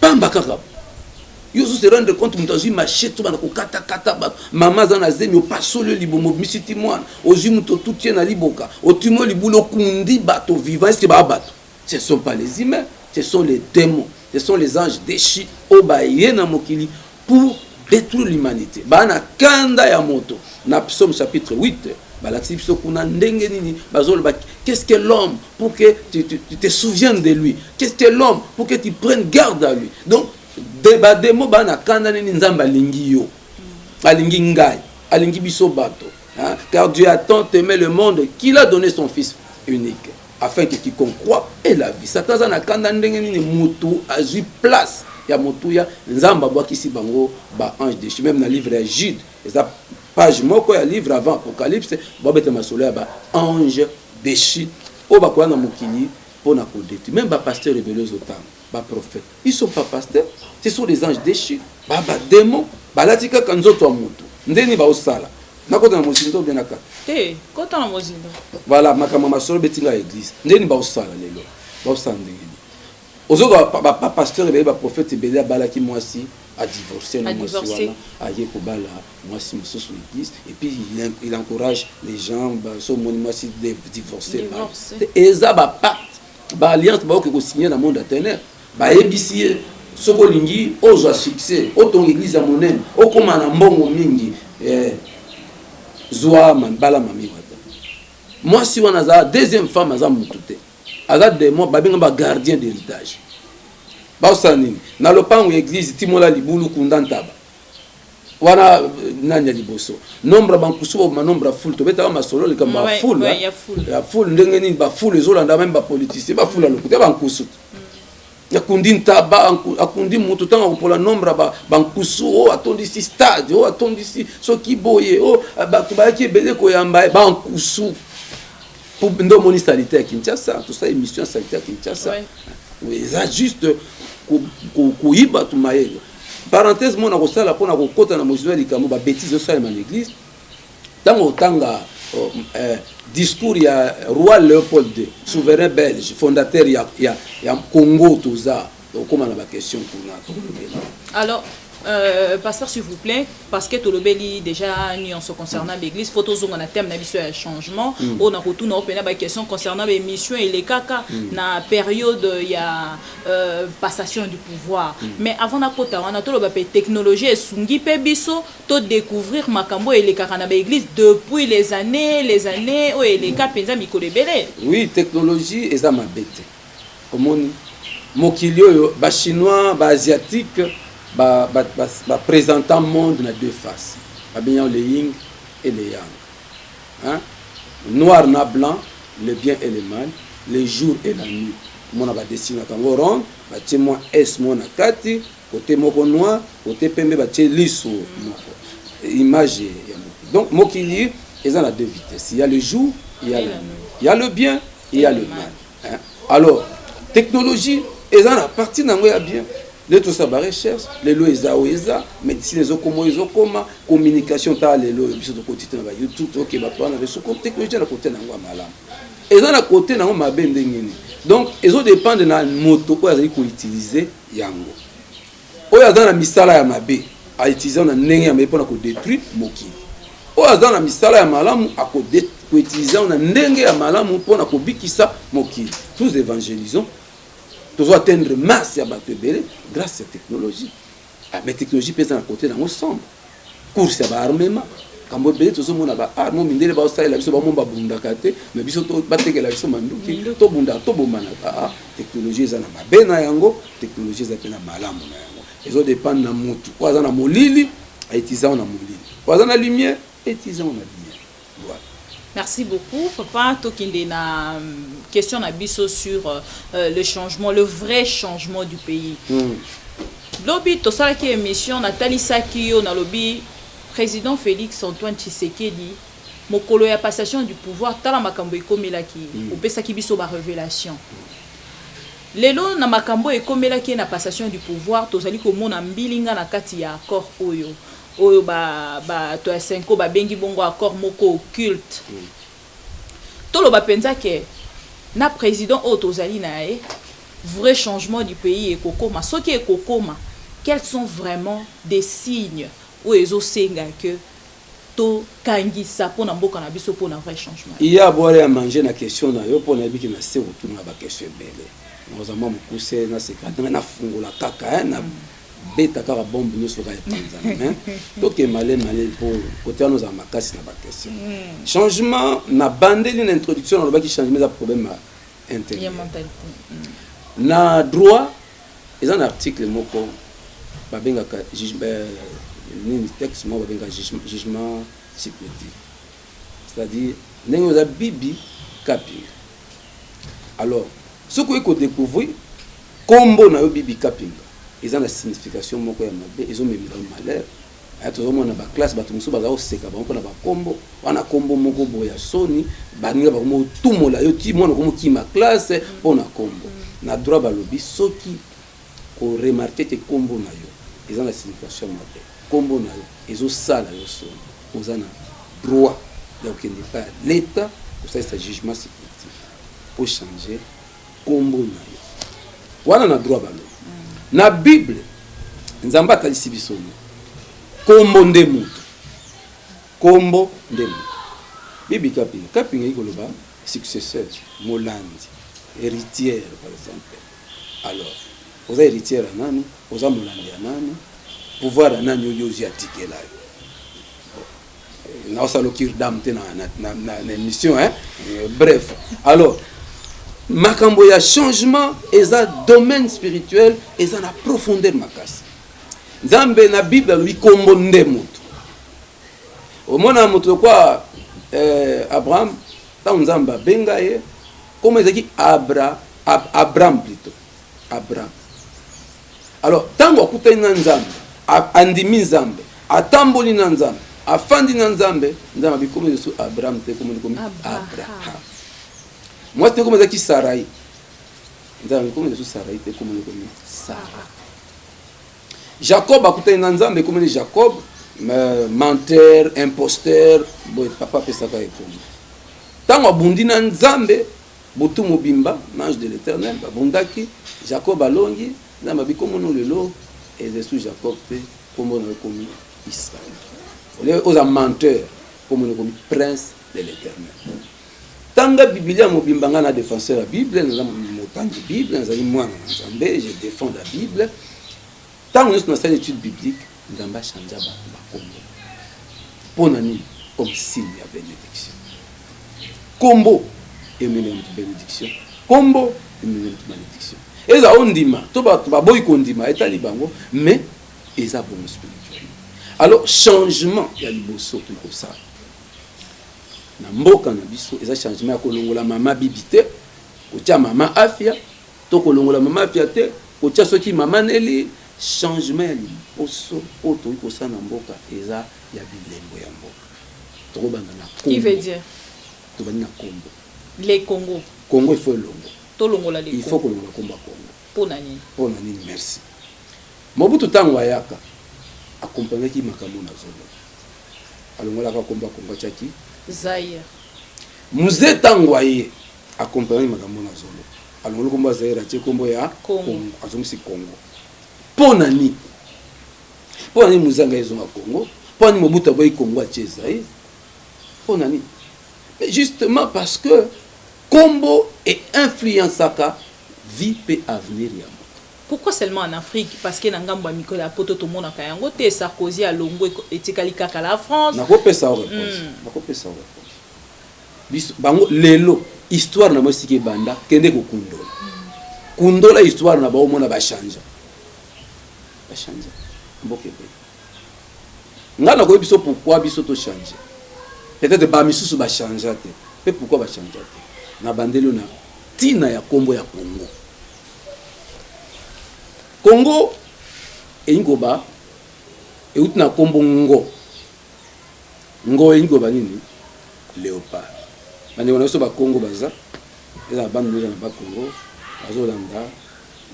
pamba kaka. Yo ozo se rendre compte, moto azwi machette, banda kokatakata bato. Mama aza na zemi, opasoli yo libomo, obimisi ti mwana, ozwi moto otuti ye na liboka, otimi yo libulu, okundi bato vivant. Est-ce baa bato? Ce sont pas les humains, ce sont les démons, ce sont les anges déchus oyo baye na mokili pour détruire l'humanité. Baa na kanda ya moto. Na Psaume chapitre 8, balakisi biso kuna ndenge nini bazoloba: "Qu'est-ce que l'homme pour que tu te souviennes de lui? Qu'est-ce que l'homme pour que tu prennes garde à lui?" Donc badémon baa na kanda nini? Nzambe alingi yo. Alingi ngai, alingi biso bato, hein? Car Dieu a tant aimé le monde qu'il a donné son fils unique afin que quiconque croit ait la vie. Satan aza na kanda ndenge nini mutu azwi place ya motuya. Nzambe abwakisi bango ba ange déchu. Même na livre ya Jude, eza page moko ya livre avant Apocalypse, babeta masolo ya ba ange déchu oyo bakoya na mokili mpona kodétruire. Même bapasteur ebele ozotanga, baprophète, ils sont pas pasteurs, ce sont des anges déchus, ba badémon balati kaka nzoto ya motu. Ndeni baosala, nakota na mozindo bien na kaka? Te, kota na mozindo. Voilà, makambo masolo betinga ya église, ndeni baosala lelo, baosala ndenge nini? Ozoka bapasteur ebele, baprophète ebele, abalaki mwasi, adivorce na mwasi wana, aye kobala mwasi mosusu na église, et puis il encourage les gens. So omoni mwasi divorcé, eza bapacte, baalliance baoke kosigne na monde ya ténèbre. Bayebisi ye: soki olingi ozwa succès, otonga église ya monene, okóma na mbongo mingi, zwa bala mami wata. Mwasi wana aza deuxième femme, aza motu te, aza démon. Babenga bagardien d'héritage. Baosala nini na lopango ya église? Timola libulu, kunda ntaba wana. Nani ya liboso? Nombre ya bankusu, boboma nombre ya foule. Tobetaka masolo likambo ya foule, ya foule, ndenge nini bafoule ezolanda même bapoliticien, bafoule ya lokuta, bankusu. Akundi ntaba, akundi mutu. Ntango akopola nombre ya bankusu oyo atondisi stade, oyo atondisi soki boye, oyo bato bayaki ebele koyamba ye, bankusu. Nde omoni saleté ya Kinshasa. Tosala émission ya saleté ya Kinshasa, eza juste koyiba bato mayele. Parenthèse mona kosala mpona kokɔta na mozindo ya likambo babêtise osalema na église. Ntango otanga discours ya roi Léopold II, souverain belge, fondateur ya Congo, toza okóma na baquestion kuna, tokolobela. Alors, pasteur, s'il vous plaît, parce que tolobeli déjà nyonso concernant l'église, faut tozonga na thème na biso ya changement. Oyo na kotuna opena baquestion concernant baémission elekaka na période ya passation du pouvoir. Mais avant nakota wana, toloba mpe technologie esungi mpe biso todécouvrir makambo oyo elekaka na baéglise depuis les années, les années oyo eleka mpenza mikolo ebele. Oui, technologie eza mabe te. Omoni mokili oyo, bachinois, baasiatique baprésentant monde na deux faces, babengi le yin et le yang, hein? Noir na blanc, le bien et le mal, le jour et la nuit. Omona badessinaka yango ronde, batie mwa s mo na kati, côté moko noir, côté pembe, batie liso moko, image ya mokili. Donc mokili eza na deux vitesses: il y a le jour, il y a la nuit, il y a le bien, il y a le mal, hein? Alors technologie eza na partie nango ya bien. Nde tosala barecherche lelo, eza oyo eza médecine, ezokoma oyo ezokoma communication. Tala lelo oyo biso tokoti te na bayoutube, tokeba to wana reso. Technologie na côté nango ya malamu, eza na côté nango mabe. Ndenge nini? Donc ezodépendre na moto oyo azali koutiliser yango. Oyo aza na misala ya mabe, autiliser na ndenge ya mabe mpona kodétruire mokili. Oyo aza na misala ya malamu, akoutiliser na ndenge ya malamu mpona kobikisa mokili. Tous évangélisons, tozo atteindre masse ya bato ebele grâce ya technologie. Ah, mais technologie mpe eza na côté nango sombre, course ya baarmement, kambo ebele tozomona baarme mindele baosalela biso. Bamo babundaka te, mais biso batekela biso manduki, tobundaka, tobomanaka. Ah, technologie eza na mabe na yango, technologie eza mpe na malamu na yango. Ezodépendre na motu. Oyo aza na molili, autiliser yango na molili. Oyo aza na lumière, autiliser yango na lumière. Voilà. Merci beaucoup, papa. Tokende na question na biso sur le changement, le vrai changement du pays. Lobi tosalaki émission, natalisaki yo, nalobi président Félix Antoine Tshisekedi, mokolo ya passation du pouvoir, tala makambo ekomelaki. Opesaki biso barévélation. Lelo na makambo ekomelaki ye na passation du pouvoir, tozali komona mbilinga na kati ya accord oyo bato ya Cenco babengi bongo accord moko occulte. Toloba mpenza ke na président oyo tozali na ye, vrai changement du pays ekokoma? Soki ekokoma, quels sont vraiment des signes oyo ezosenga ke tokangisa mpona mboka na biso, mpona vrai changement? Iya, abwale ya manger na question na yo, mpo nayebiki na se kotuna baquestion ebele. Nakozwa mwa mokuse, naseka ndenge nafungola kaka, na beta kaka bombe nyonso kaka epanzana. Mais toke malemale mpo kote wana ozala makasi na baquestion. Changement, na bandeli na introduction nalobaki changement eza problème ya intérieur. Na droit, eza na article moko babengaka Nini, texte moko babenga jugement supplétif, c'est-à-dire ndenge oza Bibi Kapinga. Alors soki oyi kodécouvrir nkombo na yo Bibi Kapinga eza na signification moko ya mabe, ezomemela yo malheur. Aya, tozomona baclasse, bato mosusu baza koseka bango mpona bakombo wana, kombo moko boye ya soni, baninga bakomo otumola yo ti mwana okomokima classe mpona kombo. Na droit balobi, soki koremarquer ke kombo na yo eza na signification mabe, kombo na yo ezosala yo soni, oza na droit ya kokende epai ya l'État kosalisa jugement supplétif po changer kombo na yo wana. Na droit balobi, na Bible Nzambe atalisi biso ni kombo nde moto, kombo nde moto. Bibi Kapinga, Kapinga eyi koloba successeur, molandi, héritière par exemple. Alors oza héritière ya nani? Oza molandi ya nani? Pouvoir ya nani oyo ozwi atikela yo? Naosala cure d'âme te na émission, hein? Bref, alors makambo ya changement eza domaine spirituel, eza na profondeur makasi. Nzambe na Bible alobi kombo nde moto. Omona moto lokwa Abraham, ntango Nzambe abenga ye, kombo ezalaki Abram plutôt, Abraham. Alors ntango akutani na Nzambe, andimi Nzambe, atamboli na Nzambe, afandi na Nzambe, Nzambe abi kombo lisusu Abraham te, kombo komi Abraham. Mwasi te, kombo ezalaki Sarai, Nzambe abi kombo lisusu Sarai te, kombo komi Sara. Jacob akutani na Nzambe, ekomi ni Jacob, menteur, imposteur boye, papa apesaka ye kombo. Ntango abundi na Nzambe butu mobimba na ange de l'Éternel, babundaki, Jacob alongi, Nzambe abi kombo lelo eza su Jacob te, kombo na yo ekomi Israel. Ole oza menteur, kombo na ekomi prince de l'Éternel. Tanga Bibilia mobimba. Ngai na défenseur ya Bible, naza motangi Bible, nazali mwana na Nzambe, je défends la Bible. Ntango nyonso nasali étude biblique, Nzambe achangea bato bakombo. Mpo na nini? Comme signe ya bénédiction. Kombo ememela moto bénédiction, kombo ememela moto malédiction. Eza ondima to bato baboyi kondima, etali bango, mais eza bongo spirituellement. Alors changement ya liboso toyi kosala na mboka na biso eza changement ya kolongola mama Bibi te, kotia mama Afia, to kolongola mama Afia te, kotia soki mama Neli. Changement ya liboso oyo tokoki kosala na mboka eza ya bilembo ya mboka. Tokobanda na Qui veut dire? Tobandi na kombo. Le Congo. Congo, il faut elongo. Tolongola le Il faut kolongola kombo ya Congo. Mpo na nini? Mpo na nini? Merci. Mobutu ntango ayaka, akompanaki makambo nazoloba, alongolaka kombo ya Congo, atiaki Zaire. Mzee ntango aye, akompanaki makambo nazoloba, alongoli kombo ya Zaire, atie kombo ya Congo. Azongisi Congo. Mpo na nini? Mpo na nini muzanga ezonga Congo? Mpo na nini Mobutu aboyi Congo, atie Zaire? Mpo na nini? Mais justement parce que kombo einfluençaka vie mpe avenir ya moto. Pourquoi seulement en Afrique? Parce que na ngambo ya mikolo ya poto tomonaka yango te. Sarkozy alongwe, etikali kaka la France. Nakopesa yo réponse. Nakopesa yo réponse. Biso bango lelo, histoire na mo esika ebanda, kende kokundola, kundola histoire na baomona, bachangea, bachangea mboka ebele. Ngai nakoyebi biso pourquoi biso tochange, peut-être bamisusu bachangea te. Mpe pourquoi bachangea te? Na bandeli na ntina ya nkombo ya Congo. Congo elingi koba, euti na nkombo ngo. Ngo elingi koba nini? Léopard. Bandeko na biso Bakongo baza, eza na bandu, eza na Bakongo bazolanda,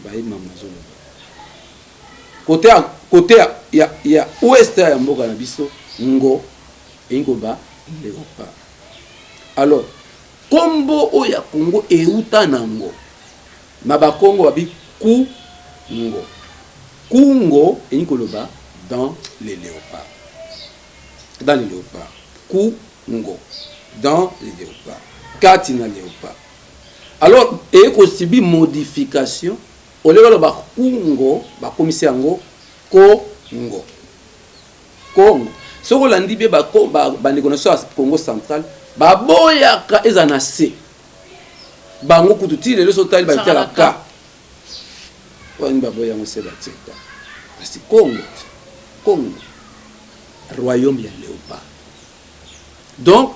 bayebi makambo nazoloba. Côté ya ouest ya mboka na biso, ngo elingi koba léopard. Alors nkombo oyo ya Congo euta nango na Bakongo, babi ku ngo. Kungo elingi koloba dans les léopards, dans les léopards. Kungo, dans les léopards, kati na léopard. Alors eye kosubir modification, ole baloba kungo, bakomisi yango Kongo. Kongo, soki olandi bie, bandeko na biso ya Congo Central baboyaka eza na se bango kutu ti lelo. So otali, batiaka ka wani, baboya yango se batie ka, kasi Kongo, Kongo. Royaume ya léopard. Donc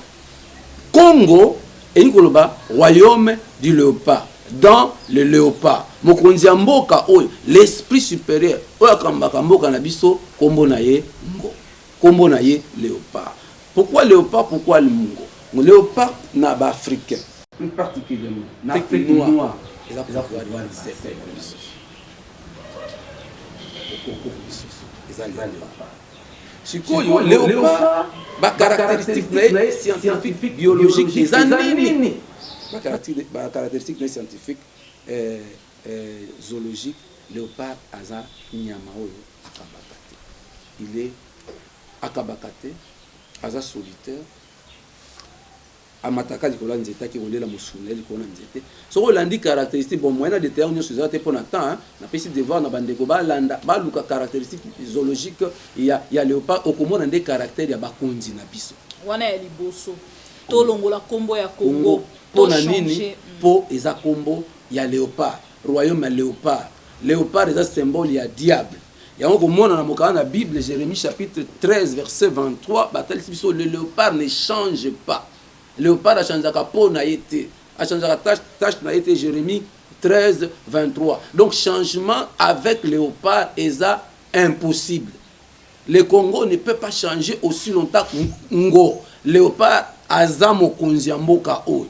Congo elingi koloba royaume du léopard, dans le léopard. Mokonzi ya mboka oyo, l'esprit supérieur oyo akambaka mboka na biso, kombo na ye Ngo, kombo na ye léopard. Pourquoi léopard? Pourquoi Ngo? Léopard na baafricain, plus particulièrement na Afrique noire, eza pouvoir ya ancêtre na biso, okoko biso, eza léopard. Sikoyo léopard, bacaractéristique na ye scientifique, biologique eza nini? Bacaractéristique na ye scientifique, zoologique, léopard aza nyama oyo akabaka te. Il est akabaka te, aza solitaire, amataka likolo ya nzete, ake kolela mosuni na ye likolo na nzete. Soki olandi caractéristique, bon, moyen na détail nyonso eza te mpo na temps. Napesi devoir na bandeko balanda, baluka caractéristique zoologique ya léopard, okomona nde caractère ya bakonzi na biso. Wana ya liboso, tolongola nkombo ya Congo. Mpo na nini? Mpo eza nkombo ya léopard, royaume ya léopard. Léopard eza symbole ya diable. Yango komona na mokanda na Bible, Jérémie chapitre 13 verset 23, batalisi biso: le léopard ne change pas. Léopard achangeaka mpo na ye te, achangeaka tache na ye te. Jérémie 13 23. Donc changement avec léopard eza impossible. Le Congo ne peut pas changer aussi longtemps ngo léopard aza mokonzi ya mboka oyo.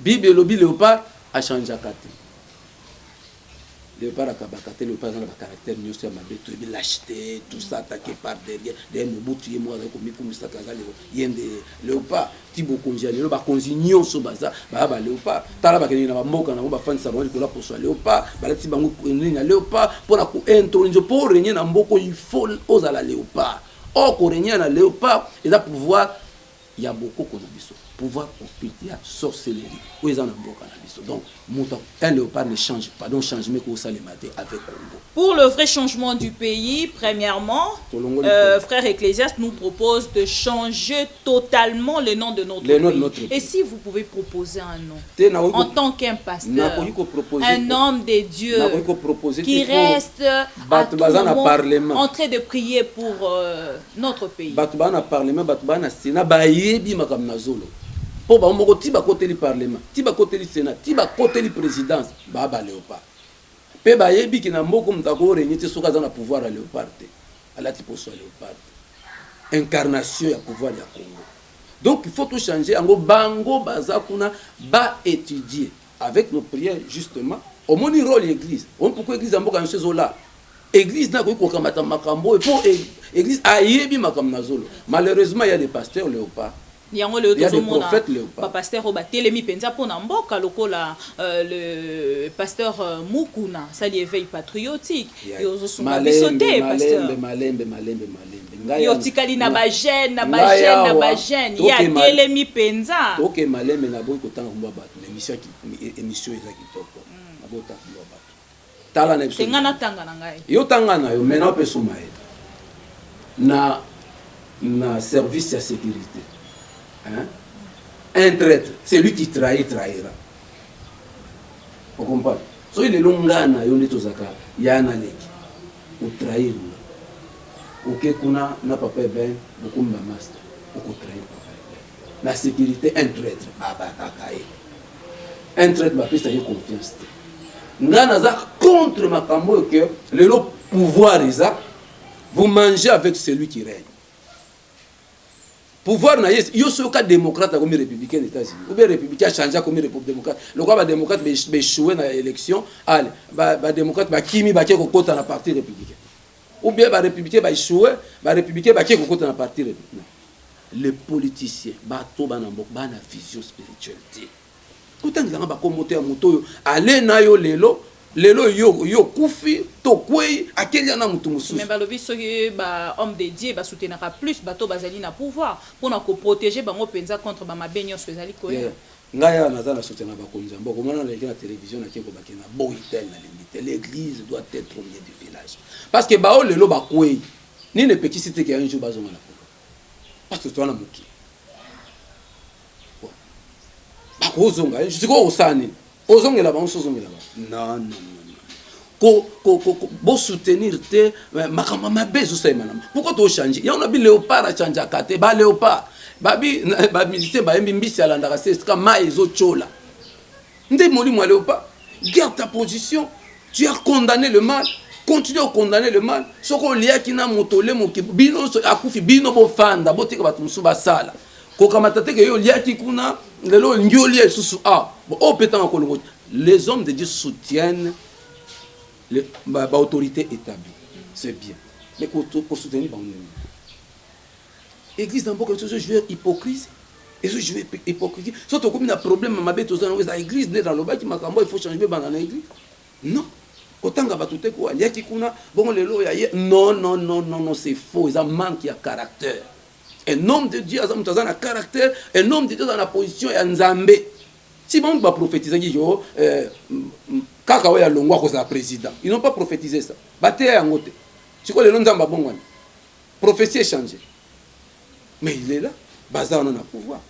Bible elobi léopard achangeaka te, léopard akabaka te. Léopard aza na bacaractère nyonso ya mabe toyebi, lâcheté, tout ça, attaqué par derrière. Derrière Mobutu, ye moko azali komikumisaka aza ye nde léopard. Ti bokonzi ya lelo, bakonzi nyonso baza baya baléopard. Tala, bakendeki na bamboka nango, bafandisa bango likolo ya poso ya léopard, balati bango nini ya léopard mpona kointroniser. Mpo régner na mboka, il faut ozala léopard. Or korégner na léopard eza pouvoir ya bokoko na biso, pouvoir occulte ya sorcellerie oyo eza na mboka na biso. Donc moto, un léopard ne change pas. Donc changement ekosalema te avec Congo. Pour le vrai changement du pays, premièrement, frère Ecclésiaste nous propose de changer totalement le nom de notre Le pays. Nom de notre pays. Et si vous pouvez proposer un nom, Te, nakoki en tant qu'un pasteur, nakoki koproposer un homme de Dieu nakoki koproposer qui te po reste à bato tout baza na moment parlement. En train de prier pour notre pays. Bato baa na parlement, bato baa na sénat, bayebi makambo na zolo, mpo bango moko ti bakoteli parlement, ti bakoteli sénat, ti bakoteli présidence, baa baléopard. Mpe bayebi ke na mboka moto akorégner te soki aza na pouvoir ya léopard te, alati poso ya léopard te, incarnation ya pouvoir ya Congo. Donc il faut tout changer yango. Bango baza kuna, baétudier avec nos prières justement. Omoni rôle ya église, omoni pourquoi église ya mboka nyonso ezolala. Église nakoki kokamata makambo oyo mpo église ayebi makambo na zolo. Malheureusement, il y a des pasteurs léopard. Yango lelo Il y a des tozomona prophètes léopard. Bapasteur oyo batelemi mpenza mpo na mboka, lokola le pasteur Mukuna asali éveil patriotique. Yo ozosunga biso te, pasteur. Malembe, malembe, malembe, malembe. Ngai yo otikali na bagene na ngai bagene na awa, bagene ye atelemi mpenza. Toke malembe. Naboyi kotanga kombo ya bato na émission. Émission eza kitoko, naboyi kotanga kombo ya bato. Tala na biso. Te, ngai natanga na ngai. Yo tanga na yo, maintenant opesa mayele na service ya sécurité, hein? Un traître, c'est lui qui trahit, trahira. Ocomprendre? Soki lelo ngai na yo nde tozalaka ya na leki, otrahir nga, oke kuna na papa Eben, bokomi bamaster, okotrahir papa Eben. Na sécurité, un traître babataka ye, un traître bapesa ye confiance te. Ngai naza contre makambo oyo ke lelo pouvoir eza, vous mangez avec celui qui règne. Pouvoir na ye, yo soki oka démocrate akomi républicain na États-Unis, ou bien républicain achange akomi république démocrate, lokola badémocrate baéchoué na élection, ale badémocrate bakimi, bake kokota na parti républicain, ou bien barépublicain baéchoué, barépublicain bake kokota na parti républicain. Les politiciens, bato bana mboka, bana vision spirituelle te. Kotangelanga bakombo te ya moto oyo ale na yo lelo. Lelo yo kufi to kwei, akelia na motu mosusu. Mais balobi soki bahomme de Dieu basoutenaka plus bato bazali na pouvoir mpona koprotéger bango mpenza contre bamabe nyonso ezali koya. Yeah. Ngai awa naza na soutien na bakonzi ya mboka. Omona naleki na télévision, nake kobake na boyi tel, nalingi te. L'église doit être au milieu du village, parce que bao lelo bakwei, nini epekisi te ke un jour bazonga na pouvoir? Parce que toza na mokili, bakozonga. Sikoyo osala nini? Ozongela bango so ozongela bango? Non, non, non, non. Ko bosoutenir te makambo mabe ezosalema na. Pourquoi tochange yango? Na bi léopard achangeaka te. Baléopard babi, bamusicien bayembi, mbisi alandaka se esika mai ezotyola. Nde molimo ya léopard, garde ta position. Tu as condamné le mal, continue à condamner le mal. Soki oliaki na moto, olemoki bino akufi, bino bofanda, botika bato mosusu basala. Kokamata te ke yo oliaki kuna, lelo olingi olia lisusu. A oyo mpe ntango kolongo, les hommes de Dieu soutiennent baautorité établie, c'est bien, mais kosoutenir bango ndenge église na mboka ezojouer hypocrisie, ezojouer hypocrisie. So tokomi na problème mabe, toza nango, eza église nde nalobaki makambo. Il faut changer, banda na église. Non, kotanga bato te ko aliaki kuna, bongo lelo oyo aye. Non, non, non, non, non, c'est faux. Eza manque ya caractère. Un homme de Dieu aza moto aza na caractère. Un homme de Dieu aza na position ya Nzambe. Si bango baprophétisaki yo kaka oyo alongwa akozala président, ils n'ont pas prophétisé ça, bateya yango te. Sikoyo lelo Nzambe abongwani, prophétie échange, mais il est là. Baza wana na pouvoir.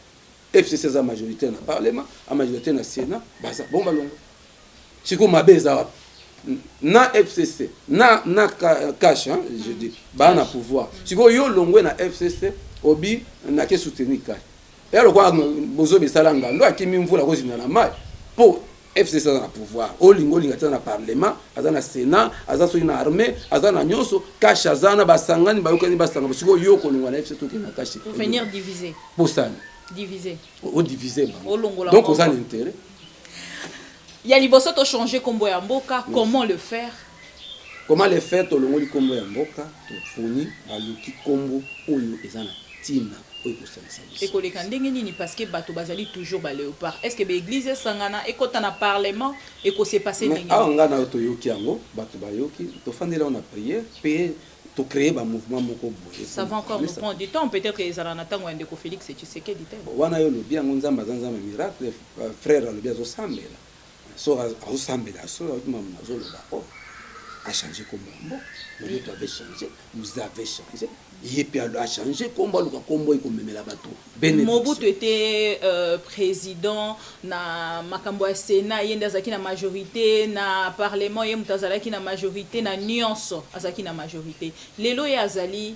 FCC aza majorité na parlement, a majorité na Sénat. Baza bon, balongwa. Sikoyo mabe eza wapi na FCC na CACH, hein, je dis baa na pouvoir. Sikoyo yo longwe na FCC, obi nake soutenir CACH. Eya lokola bozoba esala ngando, akimi mvula kozinda na mai, mpo FCC aza na pouvoir. Olinga olinga te, aza na parlement, aza na Sénat, aza soki na armée, aza na nyonso. CACH aza na basangani, bayokani, basanga. Sikoyo yo kolongwa na FCC, tokende na CACH. Pour venir diviser. Posani. Diviser. Odivise bango. Olongola. Donc oza na intérêt. Ya liboso, tochange nkombo ya mboka. Comment le faire? Comment le faire? Tolongoli nkombo ya mboka, toponi, baluki nkombo oyo eza na ntina, oyo ekosalisa biso. Ekoleka ndenge nini? Parce que bato bazali toujours baléopard. Est ce que baéglise esangana, ekɔta na parlement, ekose passe Mais ndenge awa nini? Ngai na yo toyoki yango, bato bayoki, tofandeli yango na prière mpe tocréer bamouvement moko boye. Ça va encore nous prendre du temps. Peut-être ezala na ntango ya ndeko Félix Tshisekedi te. Wana yo olobi yango. Nzambe aza Nzambe miracle. Frère alobi azosambela, so azosambela, so ayoki mamu nazoloba, o achange kombo ya mboka. Mobutu avait changé, vous avez changé, ye mpe achange kombo, aluka kombo ekomemela bato bénédiction. Mobutu était président na makambo ya Sénat, ye nde azalaki na majorité na parlement, ye moto azalaki na majorité na nyonso, azalaki na majorité. Lelo ye azali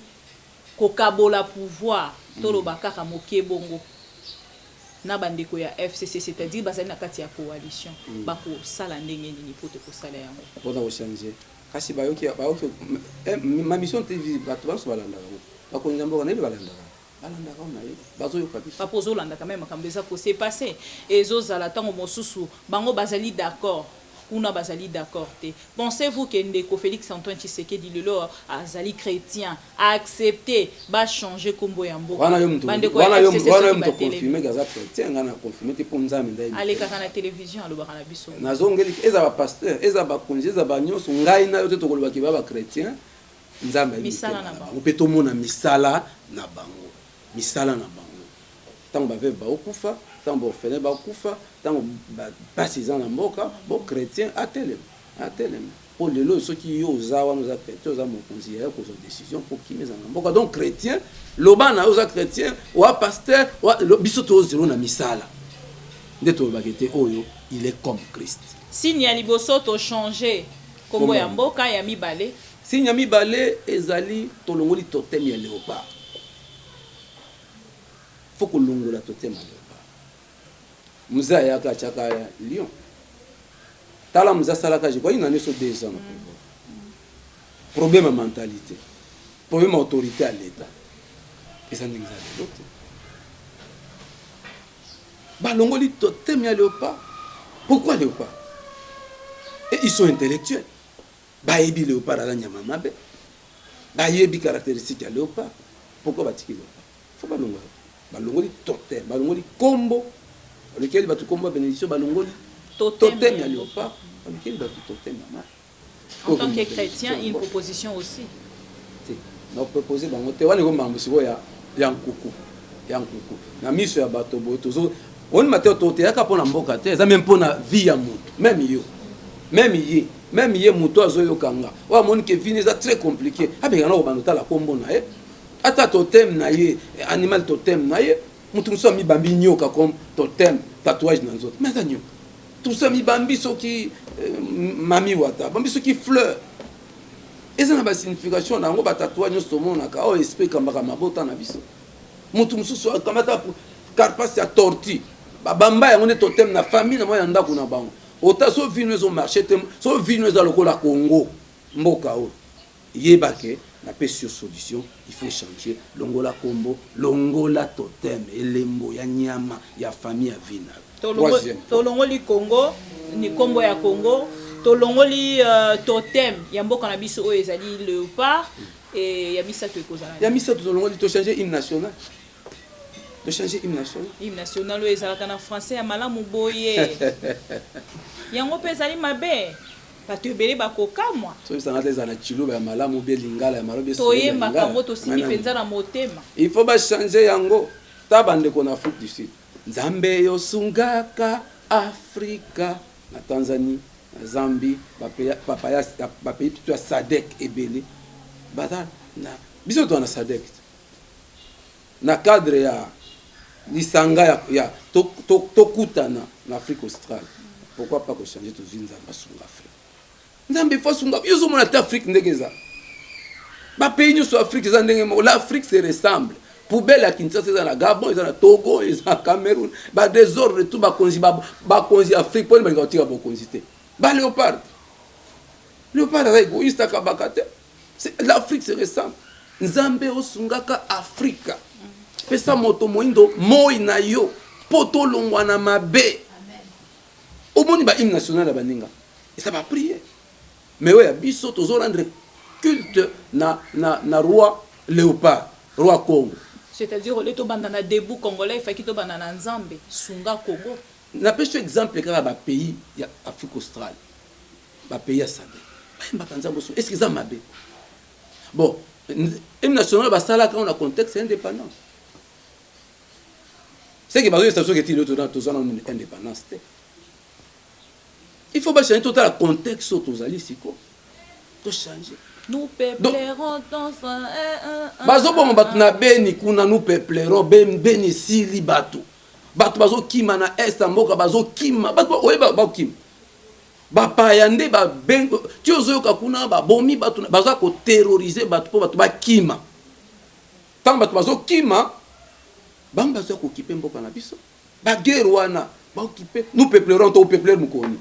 kokabola pouvoir, toloba kaka moke bongo na bandeko ya FCC, c'est-à-dire bazali na kati ya coalition. Bakosala ndenge nini po te kosala yango? Mpona kochange, kasi bayoki, bayoki Ma Mission TV, bato banso balandaka ngo, bakonzi ya mboka nayebi balandaka, balandaka ngo, nayebi bazoyoka biso. Papa, ozolandaka me makambo eza kose passe, ezozala ntango mosusu bango bazali d'accord kuna, bazali d'accord te. Pensez-vous ke ndeko Félix Antoine Tshisekedi lelo azali chrétien, accepté bachange nkombo ya mboka? Wana yo mutu Bandeko ya wana yo FCC wana yo soki mutu batelemi. Confirme ke aza chrétien, ngai na confirme te, mpo Nzambe nde ayebi. Alekaka na télévision, alobaka na biso. Nazongeli, eza bapasteur, eza bakonzi, eza banyonso. Ngai na yo te tokolobaki ba bachrétien. Nzambe ayebi Misala mitema na na bango. Bango mpe tomona misala na bango, misala na bango. Ntango baveuve baokufa, ntango baorphelin bakufa, ntango pasi eza na mboka, bo chrétien atelema, atelema. Mpo lelo soki yo oza wana, oza chrétien, oza mokonzi, yaya kozwa décision mpo kimia eza na mboka. Donc chrétien, loba na yo oza chrétien, oa pasteur, biso tozelo na misala nde tolobaki te oyo il est comme Christ. Signe ya liboso, tochange nkombo ya mboka. Ya mibale? Signe ya mibale ezali tolongoli totem ya léopard. Faut kolongola totem ya léopard. Mzee ayaka, atiaka lion. Tala, mzee asalaka, je crois, une année so 2 ans na pouvoir. Problème ya mentalité, problème ya autorité ya l'État eza ndenge eza lelo te. Balongoli totem ya léopard. Pourquoi léopard? Et ils sont intellectuels, bayebi léopard aza nyama mabe, bayebi caractéristique ya léopard. Pourquoi batiki léopard? Faut balongola. Balongoli totem, balongoli kombo, balukeli bato kombo ya bénédiction, balongoli totem ya léopard, balukeli bato totem ya mai. En tant que chrétien, une proposition aussi? Te, napropose bango te. Wana ekomakambo sikoyo ya nkuku, ya nkuku na miso ya bato boye. Tozo onima te, toteyaka mpo na mboka te, eza même mpo na vie ya moto, même yo, même ye, même ye moto azoyoka nga oyo amoni ke vie eza très compliqué, abengana kobanda otala kombo na ye, ata totem na ye, animal totem na ye. Moto mosusu amibambi nyoka comme totem, tatouage na nzoto, mais eza nyoka. Tout ça mibambi soki mami wata bambi soki fleur eza na basignification na yango. Batatouage nyonso tomonaka oyo, esprit ekambaka mabota na biso. Motu mosusu akamata carapace ya tortue, babamba yango nde totem na famille na mwa ya ndako na bango. Ota so vino ezomarche te, so vino eza lokola Congo, mboka oyo yeba ke napesi yo solution. Il faut changer, longola kombo, longola totem, elembo ya nyama ya famille ya vina. Tolongoli Congo, ni nkombo ya Congo, tolongoli totem ya mboka na biso oyo ezali léopard. E ya misato ekozala? Ya misato, tolongoli, tochange hymne national, tochange hymne national. Hymne national oyo ezalaka na français ya malamu boye, yango mpe ezali mabe, bato ebele bakokamwa. Soyebisanga te, ezala na chiluba ya malamu, bie lingala ya malamu. Toyembaka yango, tosimbi mpenza na motema. Il faut bachange yango. Ta bandeko na Afrique du Sud, Nzambe yosungaka Afrika, na Tanzanie, na Zambie, bapays plutôt ya SADC ebele baza na biso. Toza na SADC na cadre ya lisanga ya tokutana na Afrique australe. Pourquoi pas kochange? Tozwi Nzambe asunga Afrique. Nzambe faut asunga yo. Ozomona te Afrique ndenge eza, bapays nyonso Afrique eza ndenge moko. L'Afrique se ressemble. Poubelle ya Kinshasa eza na Gabon, eza na Togo, eza na Cameroun. Badésordre tout. Bakonzi ya Afrique, mponi balinga kotika bokonzi te? Baléopard, léopard aza égoïste, akabaka te. L'Afrique se ressemble. Nzambe osungaka Afrika, pesa moto moyindo moi na yo mpo tolongwa na mabe. Omoni bahymne national ya baninga eza baprière, mais oyo ya biso tozorendre culte na roi léopard, roi Congo. C'est-à-dire ole tobanda na debout congolais, efaki tobanda na Nzambe sunga Congo. Napesi yo exemple kaka bapays ya Afrique australe, bapays ya SADC bayembaka Nzambe osunga. Est ce que eza mabe? Bon, hymne national basalaka yango na contexte ya indépendance. C'est que bazoyesa soki etili toza na indépendance te. Il faut bachange, totala contexte oyo tozali siko, tochange. Nous peuplerons. Bazoboma bato na Beni kuna, nous peuplerons Beni esili bato. Bato bazokima na est ya mboka, bazokima bato oyeba bakokima, bapaya nde ti ozoyoka kuna babomi bato, baza koterroriser bato mpo bato bakima. Ntango bato bazokima, bango bazoya kokipe mboka na biso. Baguerre wana baokipe, nous peuplerons, topeupler mokoni.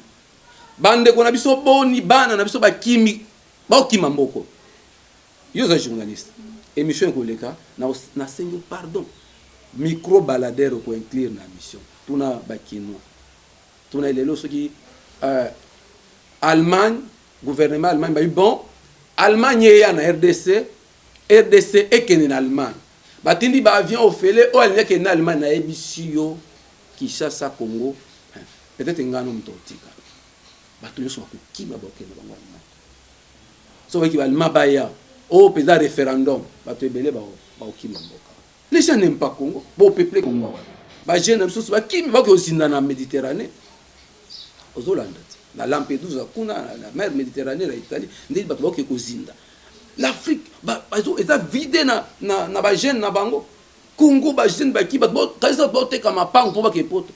Bandeko na biso boni, bana na biso bakimi, baokima mboko. Yo oza journaliste, émission ekoleka, nasengi yo pardon, micro baladeur okoinclure na émission. Tuna bakinois, tuna lelo soki Allemagne, gouvernement Allemagne bayi bon, Allemagne eya na RDC, RDC ekende na Allemagne, batindi baavion ofele oyo alingi akende na Allemagne. Nayebisi yo, Kinshasa, Congo, peut-être ngano moto otika, bato nyonso bakokima, bakokende bango Allemagne. So bayiki baalemand baya oyo mpenza référendum, bato ebele bakokima mboka. Les gens n'aiment pas Congo. Bopeuple Congo, bajeune na biso bakimi, bakoki kozinda na Méditerranée. Ozolanda te na Lampedusa kuna na mer Méditerranée na Italie, ndenge bato bakoki kozinda. L'Afrique eza vide na bajeune na bango. Congo, bajeune baki, bato kanisa bato baoteka mapango mpo bake poto.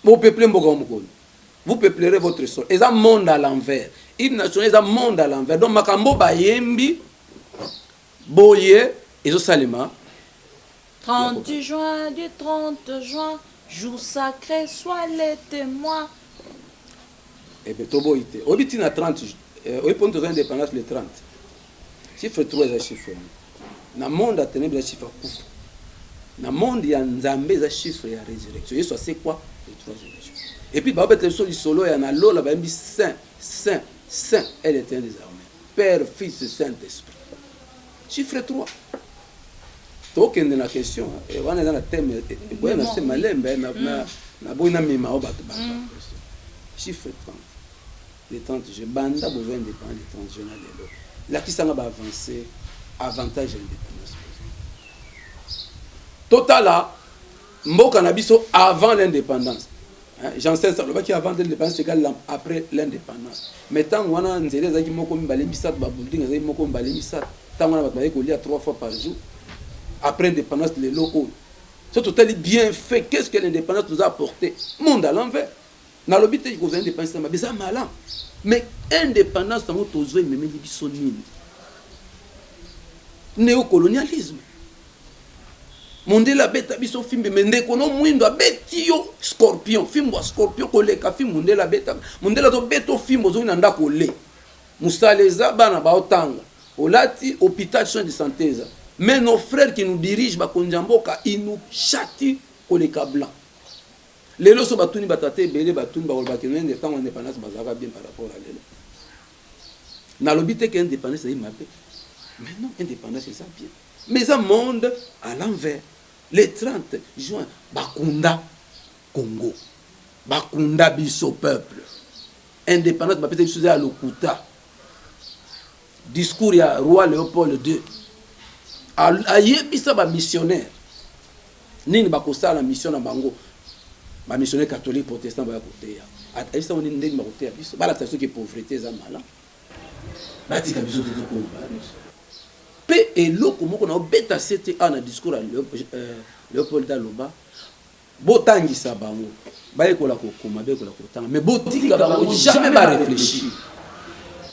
Bopeuple mboka wa mokolo, vous peuplerez votre sol. Eza monde à l'envers. Hymne national eza monde à l'envers. Donc makambo bayembi boye ezosalema. 30 juin, du 30 juin, jour sacré, sois les témoins. Ebe toboyi te. Oyebi ntina 30? Oyebi mponi toza indépendance le 30? Chiffre 3 eza chiffre na monde ya ténèbre, eza chiffre ya kufa. Na monde ya Nzambe eza chiffre ya résurrection. Yesu asekwa le troisième jour. Et puis baobetela biso lisolo ya na lola, bayembi: saint, saint, saint est l'Éternel des armées, Père, Fils, Saint Esprit. Chiffre 3. Tokende na question wana, eza na thème eboya na se malembe naboyi namema oyo bato ba chiffre 30, le 30 juin. Banda bozwa indépendant le 30 juin na lelo, lakisanga baavance, avantage ya indépendance. Totala mboka na biso avant l'indépendance. Janssen alobaki avant l'indépendance égale après l'indépendance. Mais ntango wana nzela ezalaki moko, mibale, misato, babuilding ezalaki moko, mibale, misato. Ntango wana bato baye kolia trois fois par jour. Après indépendance, lelo oyo So totali bien fait, qu'est ce que l'indépendance nous a apporté? Monde à l'envers. Nalobi te kozwa indépendance na mabe, eza malamu, mais indépendance yango tozwa ememeli biso nini? Néocolonialisme. Mondele abeta biso fimbe, mais ndeko no mwindo abeti yo scorpion, fimbo ya scorpion koleka fimbo mondele abeta. Mondele azobeta fimbo, ozongi na ndako, ole mosala eza, bana baotanga, olati, hôpital, soin de santé eza. Mais nos frères qui nous dirigent, bakonzi ya mboka, ils nous châtient koleka blanc. Lelo so batuni batata ebele, batuni, bakolobaki nende ntango indépendance bazalaka bien par rapport à lelo. Nalobi te ke indépendance ezali mabe, mais non, indépendance eza bien, mais eza monde à l'envers. Le 30 juin bakunda Congo, bakunda biso peuple. Indépendance bapesa biso eza ya lokuta. Discours ya roi Léopold II ayebisa bamissionnaire nini bakosala mission na bango. Bamissionnaire catholique, protestant baya koteya, ayebisa bango nini, ndenge bakoteya biso, balakisa soki pauvreté eza malamu, batika biso te tokoma biso. Mpe eloko moko na obeta sete awa na discours ya Léopold, aloba: botangisa bango, bayekola kokoma, bayekola kotanga, mais botika bango jamais baréfléchir.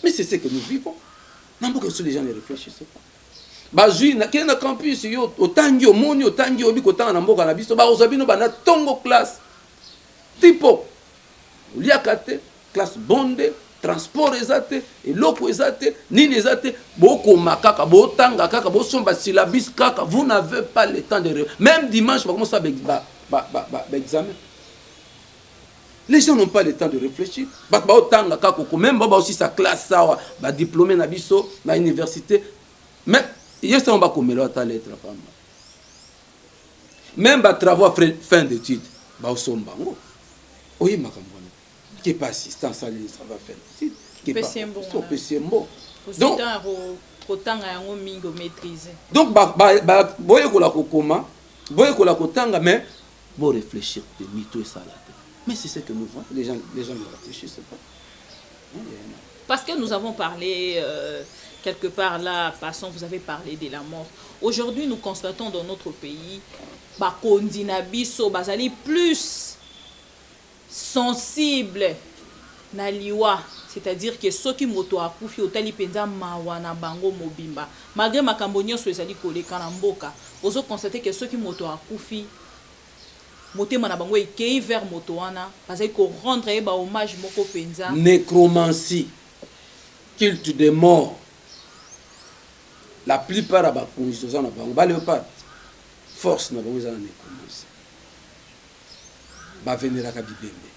Mais c'est ce que nous vivons na mboka biso, les gens ne réfléchissent pas. Bazwi kende na campus, yo otangi, omoni, otangi, oyebi kotanga na mboka na biso, bakozwa bino banda ntongo, classe tipo oliaka te, classe bonde, transport eza te, eloko eza te, nini eza te, bokoma kaka, botanga kaka, bosomba syllabus kaka. Vous n'avez pas le temps de, même dimanche bakomosala baexamen. Les gens n'ont pas le temps de réfléchir. Bato baotanga kaka koko, même bao baosisa classe awa, badiplôme na biso na université, mais ye sango bakomela ata lettre pamba, même batravaux fin d'étude baosomba yango. Oye makambo wana ke pa assistance ali travaux fin d'étude. Opesi ye mbongo. Donc kotanga yango mingi, omaîtrise. Donc boyekola kokoma, boyekola kotanga, mais boréfléchir te, mito esala te. Mais c'est ce que nous voyons, les gens ne réfléchissent pas. Parce que nous avons parlé quelque part là, passons, vous avez parlé de la mort. Aujourd'hui, nous constatons dans notre pays, bakonzi na biso bazali plus sensible na liwa, c'est-à-dire que soki moto akufi, otali mpenza mawa na bango mobimba. Malgré makambo nyonso ezali koleka na mboka, ozoconstater ke soki moto akufi, motema na bango ekei vers moto wana, bazali korendre ye bahommage moko mpenza. Nécromancie, culte de mort. La plupart ya bakonzi toza na bango, baléopard, force na bango eza na nécromancie. Baveneraka bibembe,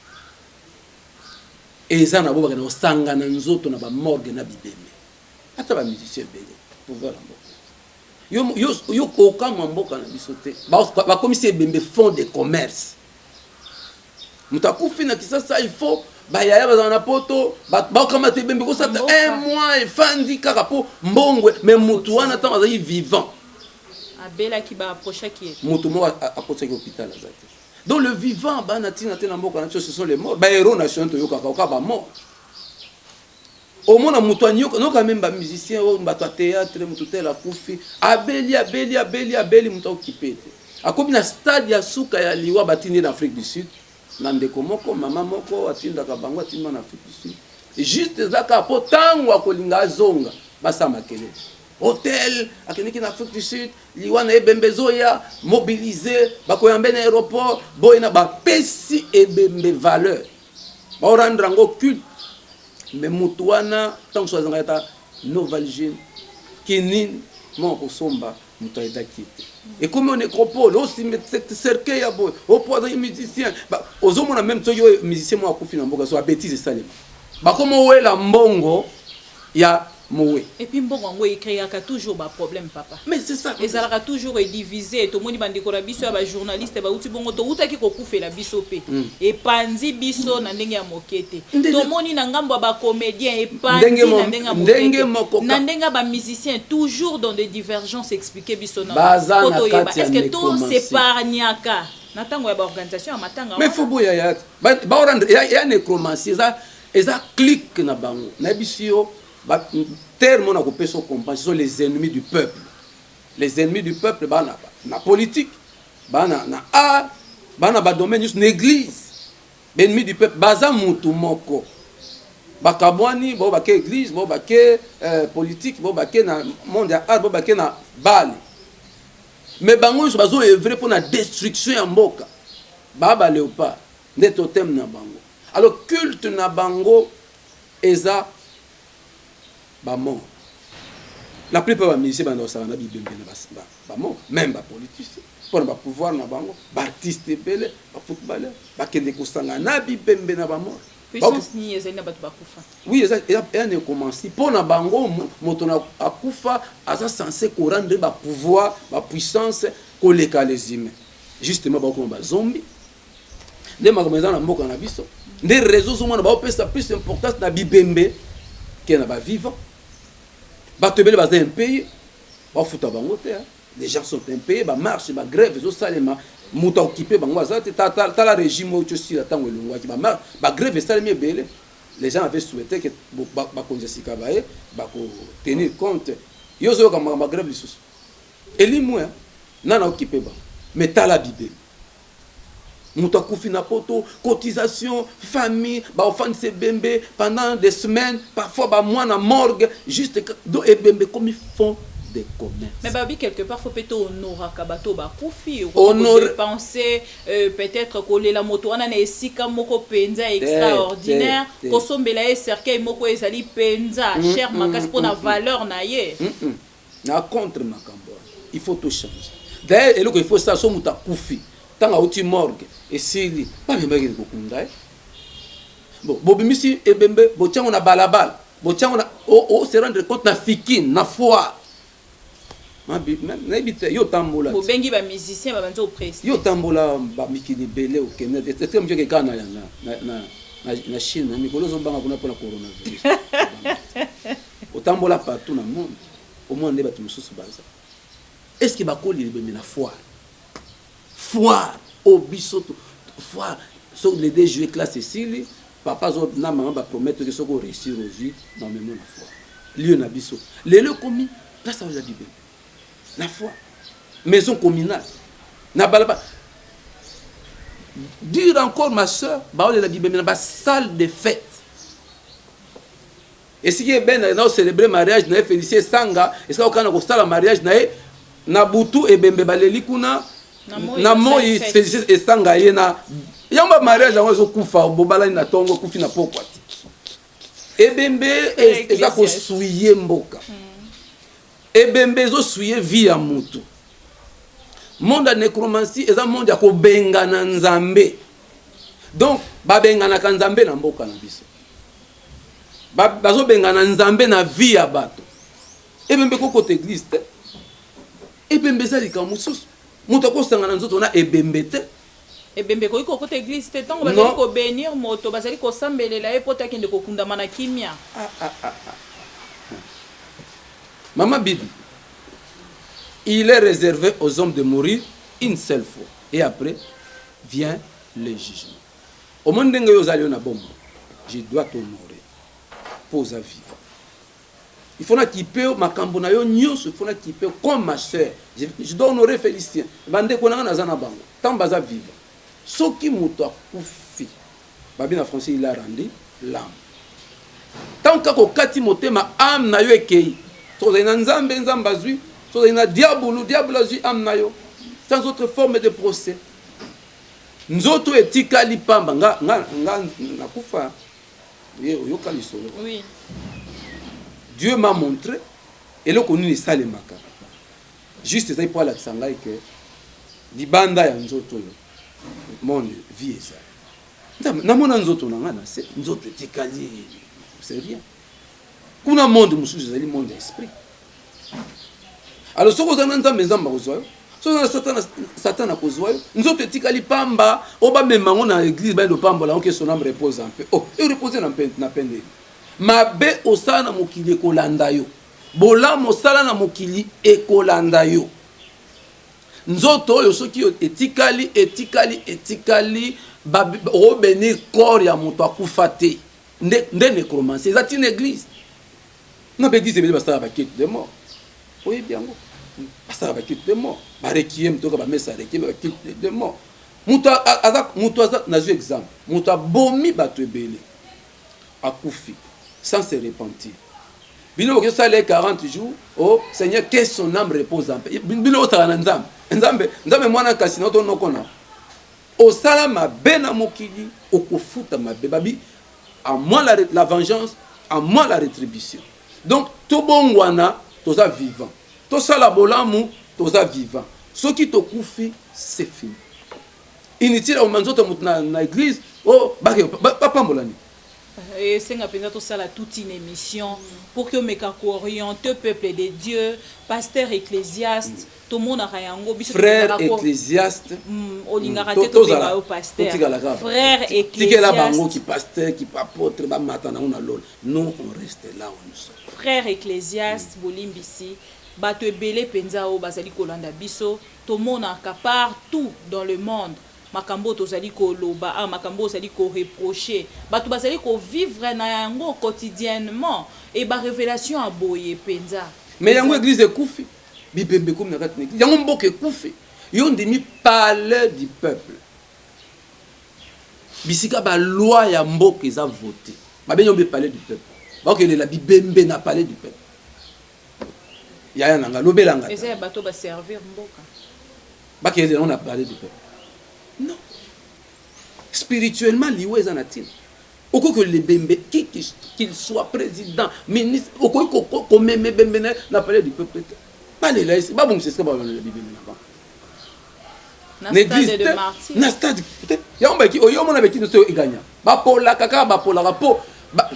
eza na bo bakenda kosangana nzoto na bamorgue na bibembe. Ata bamusicien ebele, pouvoir ya mboka yo, yo kokamwa mboka na biso te, bakomisi ebembe fond de commerce. Moto akufi na Kisasa, il faut bayaya bazala na poto, bakamata ebembe kosata un mois, efandi kaka mpo mbongwe. Mais motu wana, ntango azalaki vivant, abelaki, baapprochaki ye? Motu moko akotisaki hôpital aza te. Donc le vivant bana ntina te na mboka na biso, ce sont les morts. Bahéros nationaux toyokaka oka bamort. Omona moto anyoka noka, même bamusicien oyo, bato ya théâtre, moto tel akufi, abeli, abeli, abeli, abeli, moto aokipe te, akomi na stade ya suka ya liwa, batindi ye na Afrique du Sud na ndeko moko, mama moko atindaka bango, atindima na Afrique du Sud. Juste eza kaka mpo ntango akolinga azonga, basala makelele, hotel akendeki na Afrique du Sud, liwa na ebembe ezoya mobilize, bakoyambe na aéroport boye na bapesi ebembe valeur, baorendre yango culte. Mais motu wana, ntango so azangaki ata Novalgine, kinini moko kosomba, moto ayedaki te. Ekomi o nécropole, osimba cercueil ya boye, opo azalaki musicien. Ozomona même soki oyo musicien moko akufi na mboka, so abétise esalema, bakoma owela mbongo ya mowe. Et puis mbongo yango ecréaka toujours baproblème, papa. Mais c'est ça. Ezalaka toujours edivise. Tomoni bandeko na biso ya bajournaliste bauti bongo, toutaki kokufela biso mpe epanzi biso na ndenge ya moke te. Tomoni na ngambo ya bacomédien, epanzi na ndenge ya moke ndenge te. Moko Na ndenge ya bamusicien, toujours dans des divergences. Expliquer biso na Baza po na toyeba. kati ya Est ce que nécromancie. tosépargnaka na ntango ya baorganisation ya matanga Mais wana? Faut boya ya baorendre ya nécromancie, eza clique na bango. Nayebisi yo terme oyo nakopesa, ocomprendre, ce sont les ennemis du peuple. Les ennemis du peuple baa na politique. Bana na art, bana ba domaine nyonso na église. Baennemi du peuple baza mutu moko. Bakabwani, bao bake église, bao bake politique, bao bake na monde ya art, bao bake na bale. Mais bango nyonso bazo œuvrer pour la destruction ya mboka. Ba ba léopard nde totem na bango. Alors culte na bango eza ba mort. La plupart ba musiciens banda kosala na bibembe na ba mort, même ba politiciens mpona ba pouvoir na bango, ba artiste ebele, ba footballeur bakende kosanga na bibembe na ba mort. Puissance nini ezali na bato bakufa? Oui, eza nécromancie. Mpo na bango, moto na akufa aza censé korendre bapouvoir, bapuissance koleka les humains. Justement, bakoma bazombi nde makambo eza na mboka na biso. Nde réseau ozomona baopesa plus importance na bibembe ke na bavivant. Bato ebele baza impayé, bafuta bango te. Les gens sont impayés, bamarche, bagrève ezosalema, moto aokipe bango aza te. Tala régime oyo tiosila, ntango elongwaki, bagrève esalemi ebele. Les gens avaient souhaité que bakonzi ya sika baye bakotenir compte. Yo ozoyoka makambo ya grève lisusu elimwe nana okipe bango. Mais tala bibembe, moto akufi na poto, cotisation, famille baofandisa ebembe pendant des semaines, parfois bamois na morgue, juste donc ebembe ekomi fond de commerce. Mais babi, quelque part faut peut honoraka bato bakufi, dépenser, peut-être kolela moto wana na esika moko mpenza extraordinaire, kosombela ye cercueil moko ezali mpenza cher makasi mpona valeur na ye. Na contre makambo wana, il faut tout changer. D'ailleurs, eloko il faut sala, so moto akufi, ntango auti morgue esili, bamemaki kokunda ye. Bon, bobimisi ebembe, botiango na balabala, botiango na o se rendre compte na Fikin, na foire. Nayebi te, yo tambola. Bobengi bamusicien, babanzi opresse. Yo tambola bamikili ebele, okende ete moke kaka na Chine na mikolo ozobanga kuna mpona coronavirus. Otambola partout na monde, omona nde bato mosusu baza. Est ce que bakolela ebembe na foire? Foire oyo biso, foire, soki le 2 juillet classe esili, papa azo na mama bapromettre ke soki oréussir, ozwi, bamemo na foire. Lieu na biso lelo ekomi place aoza bibembe na foire, maison communale, na balabala. Dire encore, ma soeur, baolela bibembe na basalle de fête, esika ebendaka na océlébrer mariage na ye. Félicien Esanga, esika okana kosala mariage na ye na butu, ebembe baleli kuna na moi. Félicien Esanga ye na yango bamariage yango ezokufa. Bobalani na ntongo, ekufi na pokwa te. Ebembe eza kosouiller mboka, ebembe ezosouiller vie ya mutu. Monde ya nécromancie eza monde ya kobengana Nzambe. Donc babenganaka Nzambe na mboka na biso, bazobengana Nzambe na vie ya bato. Ebembe kokota église te. Ebembe eza likambo mosusu, moto akosanga na nzoto na ebembe te. Ebembe ekoki kokota église te ntango bazali kobénir moto, bazali kosambelela ye mpo te akende kokundama na kimia. Ah, ah, ah, ah. Mama Bibi, il est réservé aux hommes de mourir une seule fois et après vient le jugement. Omoni ndenge yo ozali yo na bombo, je dois t'honorer mpo oza vivant. Il faut nakipe yo, makambo na yo nyonso il faut nakipe yo comme ma sœur. Je dois honorer Félicien, bandeko na nga naza na bango ntango baza vivant. Soki moto akufi, babi na français, il a rendu l'âme. Ntango kaka okati motema, âme na yo ekei. Soki ozali na Nzambe, Nzambe azwi. Soki ozali na diabulu, diabulu azwi âme na yo sans autre forme de procès. Nzoto etikali pamba. Nga nakufa ye, oyoka lisolo. Oui. Dieu m'a montré eloko nini esalemaka. Juste ezali mpo alakisa ngai ke libanda ya nzoto oyo, monde, vie ezali. Namona nzoto na ngai na se, nzoto etikali, c'est rien. Kuna monde mosusu ezali, monde ya esprit. Alors soki oza na Nzambe, Nzambe akozwa yo. Soki oza na Satan, Satan akozwa yo. Nzoto etikali pamba oyo, bamema yango na église, bayende opambola yango, ke son âme repose en paix. Oh, erepose na paix ndenge mabe osala na mokili ekolanda yo, bolamu osala na mokili ekolanda yo. Nzoto oyo soki etikali, etikali, etikali. Obénir corps ya moto akufa te. Nde nécromancie eza ntina église na baéglise ebele basala baquête de mort, oyebi yango. Basala baculte de mort, barequiem, toka bamesa requiem, baculte de mort. Moto aza, moto aza, nazwi exemple, moto abomi bato ebele, akufi sans se repentir. Bino boki osala ye 40 jours: "Oh Seigneur, que son âme repose en paix." Bino osala na Nzambe, Nzambe, Nzambe mwana, kasi na otonoko na osala mabe na mokili, okofuta mabe. Babi: "À moi la vengeance, à moi la rétribution." Donc tobongwana, toza vivant, tosala bolamu, toza vivant. Soki tokufi, c'est fini, inutile akoma nzoto moto na église o bapambola nini. Esenga mpenza tosala toute une émission pour que omeka koorienter peuple de Dieu. Pasteur Ecclésiaste, tomonaka yango biso. Frère Ecclésiaste. Olingaka te tobenga yo pasteur. Frère. Tikela bango ki pasteur, ki apôtre, bamata nango na lola. Nous, on reste là où nous sommes. Frère Ecclésiaste, bolimbisi bato ebele mpenza oyo bazali kolanda biso. Tomonaka partout dans le monde makambo oyo tozali koloba, ah, makambo oyo ozali koreproche, bato bazali kovivre na yango quotidiennement e barévélation ya boye mpenza. Mais yango église ekufi, bibembe ekomi na kati na église, yango mboka ekufi. Yo ndimi palais du peuple, bisika baloi ya mboka eza vote, babengi yo mpe palais du peuple, bakokelela bibembe na palais du peuple. Yaya na nga, lobelanga. Eza ya bato baservir mboka. Bakelela yango na palais du peuple? Non, spirituellement liwa eza na ntina. Okoki kolela ebembe, qui qu'il soit, président, ministre, okoki komema ebembe na palais du peuple te. Balela esi babongisa esika balela bibembe na bango. Na stade de Martyr. Na stade te. Yango baki oyo omona beki nyonso eganya, bapolaka kaka, bapolaka mpo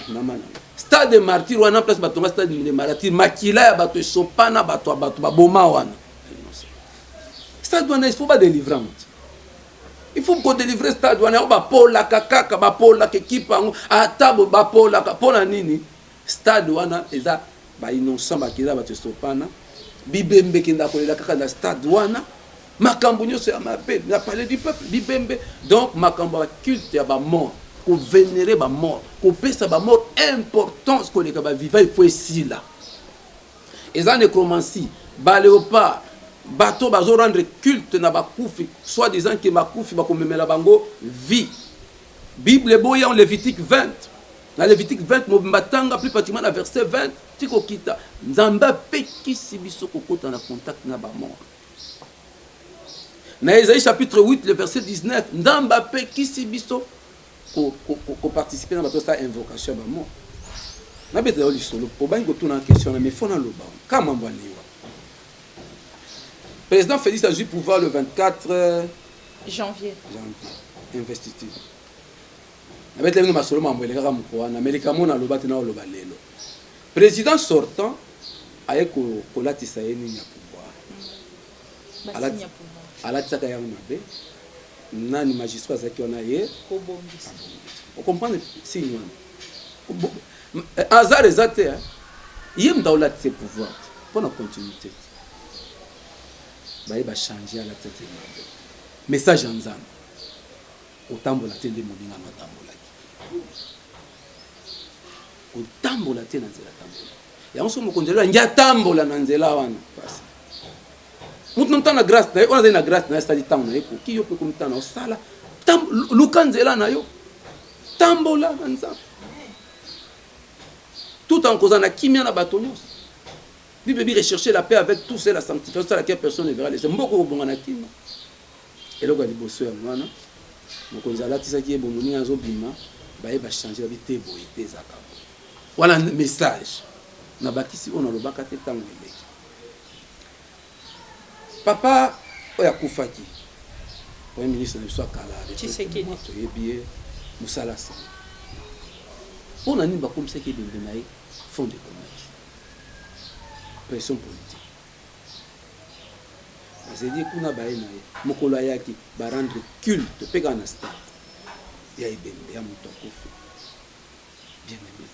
mama na stade de Martyr wana, place batonga stade de Martyr, makila ya bato esopana, bato ya bato baboma wana. Stade wana, il faut badélivre yango, il faut kodélivre stade wana. Yango bapolaka kaka, bapolaka ekipe yango, ata bapolaka mpo na nini? Stade wana eza bainnocent, bakila bato esopana, bibembe ekenda kolela kaka na stade wana. Makambo nyonso ya mabe na palais du peuple, bibembe. Donc makambo ya culte ya bamort, kovénérer bamort, kopesa bamort importance koleka bavivant, il faut esila. Eza nécromancie, baléopard, bato bazorendre culte na bakufi, soit disant ke bakufi bakomemela bango vie. Bible eboya en Lévitique 20, na Lévitique 20 mobimba, tanga plus pratiquement na verset 20 ti kokita. Nzambe apekisi biso kokota na contact na bamort. Na Esaïe chapitre 8, le verset 19, Nzambe apekisi biso koparticipe na bato osala invocation ya bamort. Nabetela yo lisolo, obangi kotuna question na mais faut naloba ka mambo ya liwa. Président Félix azwi pouvoir le 24 janvier. Janvier, investiture. Nabetela bino masolo, mambo elekaka moko wana, mais likambo naloba te, na oloba lelo. Président sortant aye kolatisa ye nini ya pouvoir. Basigne ya pouvoir. Alatisaka yango mabe. Nani magistrat azalaki wana ye? Kobongisa. Ocomprendre signe wana, hasard eza te, hein. Ye moto aolatisa pouvoir te mpo na continuité te. Baye bachange, alatisa te mabe. Message ya Nzambe: kotambola te nde molingano atambolaki, kotambola te na nzela atambola yango. Soki mokonzi alo angi atambola na nzela wana, pasi mutu na mutu na grâce na ye. Oyo azali na grâce na ye, asali ntango na ye koki. Yo mpe komi ntango na osala, luka nzela na yo, tambola na Nzambe tout en kozala na kimia na bato nyonso. Bible dit: "Rechercher la paix avec tous et la sanctification, sans laquelle personne ne verra les." Mboka kobonga na kimia. Eloko ya liboso yango wana, mokonzi alatisaki ye bomoni azobima, baye bachange, babi te boye te, ezaka boye. Wana message na bakisi oyo nalobaka te ntango eleki. Papa oyo akufaki, premier ministre na biso akala. Tshisekedi. Toyebi ye mosala sango. Mpo na nini bakomisaki ebembe na ye fond de commerce? Pression politique. Bazeli kuna, baye na ye mokolo ayaki, barendre culte mpe kaka na stade ya ebembe ya moto akufi. Bien aimé,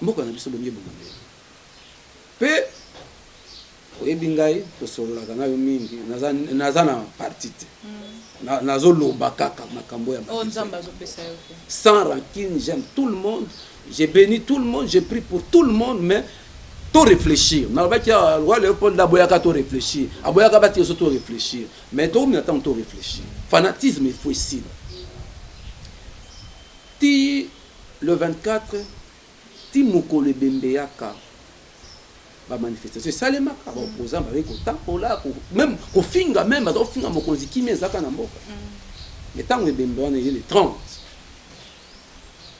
mboka na biso bongi ebonga ndenge mpe oyebi ngai, tosololaka na yo mingi. Naza na parti te. Nazoloba kaka makambo ya oyo Nzambe azopesa yo te. Sans rancune, j'aime tout le monde, j'ai béni tout le monde, j'ai pris pour tout le monde, mais To réfléchir. Nalobaki awa, roi Léopold aboyaka to réfléchir, aboyaka batika biso to réfléchir, mais tokomi na ntango to réfléchir. Fanatisme efo esila. Ti le 24, ti mokolo ebembe eyaka, bamanifestation esalemaka, baopposant bazali kotambola, même kofinga, même baza kofinga mokonzi, kimia ezalaka na mboka. Mais ntango ebembe wana eye le 30,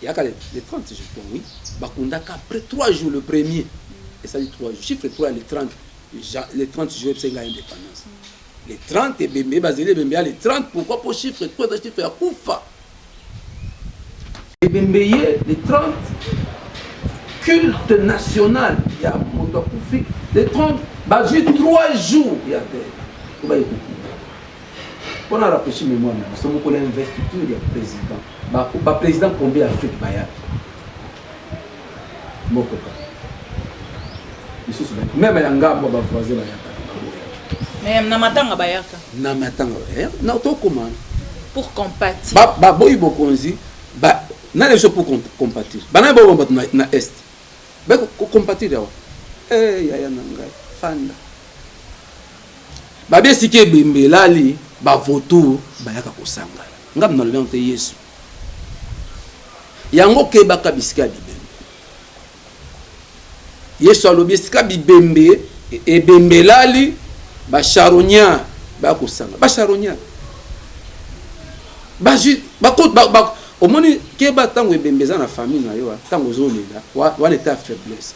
eyaka le 30, je crois, oui, bakundaka après 3 jours, le premier esali 3 jours, chiffre 3, le 30, le 30 juillet esenga indépendance. Le 30 ebembe, bazeli ebembe ya le 30. Pourquoi? Po chiffre 3 eza chiffre ya kufa. Ebembe ye le 30, culte national ya moto akufi le 30, bazwi 3 jours ya te po baye kokunda. Mpona rafraîchir mémoire na biso, mokolo ya investiture ya président, baprésident combien ya Afrique bayaki? Moko kaka. Lisusu même ya ngambo, bavoisin bayaka, baboyaki. Mais na matanga bayaka. Na matanga na tokoma. Pour compatir. Baboyi bokonzi nani biso pour compatir? Banani baboma bato na Est? Bakompatir awa? Yaya na ngai, fanda. Babi esika ebembe elali, bavautour bayaka kosangana. Ngambi nalobi yango te, Yesu yango. Kebaka bisika ya bibembe. Yesu alobi esika bibembe, ebembe elali, bacharognard baya kosanga. Bacharognard bazwi omoni. Keba ntango ebembe eza na famille na yo, ntango ozolela wana, eta faiblesse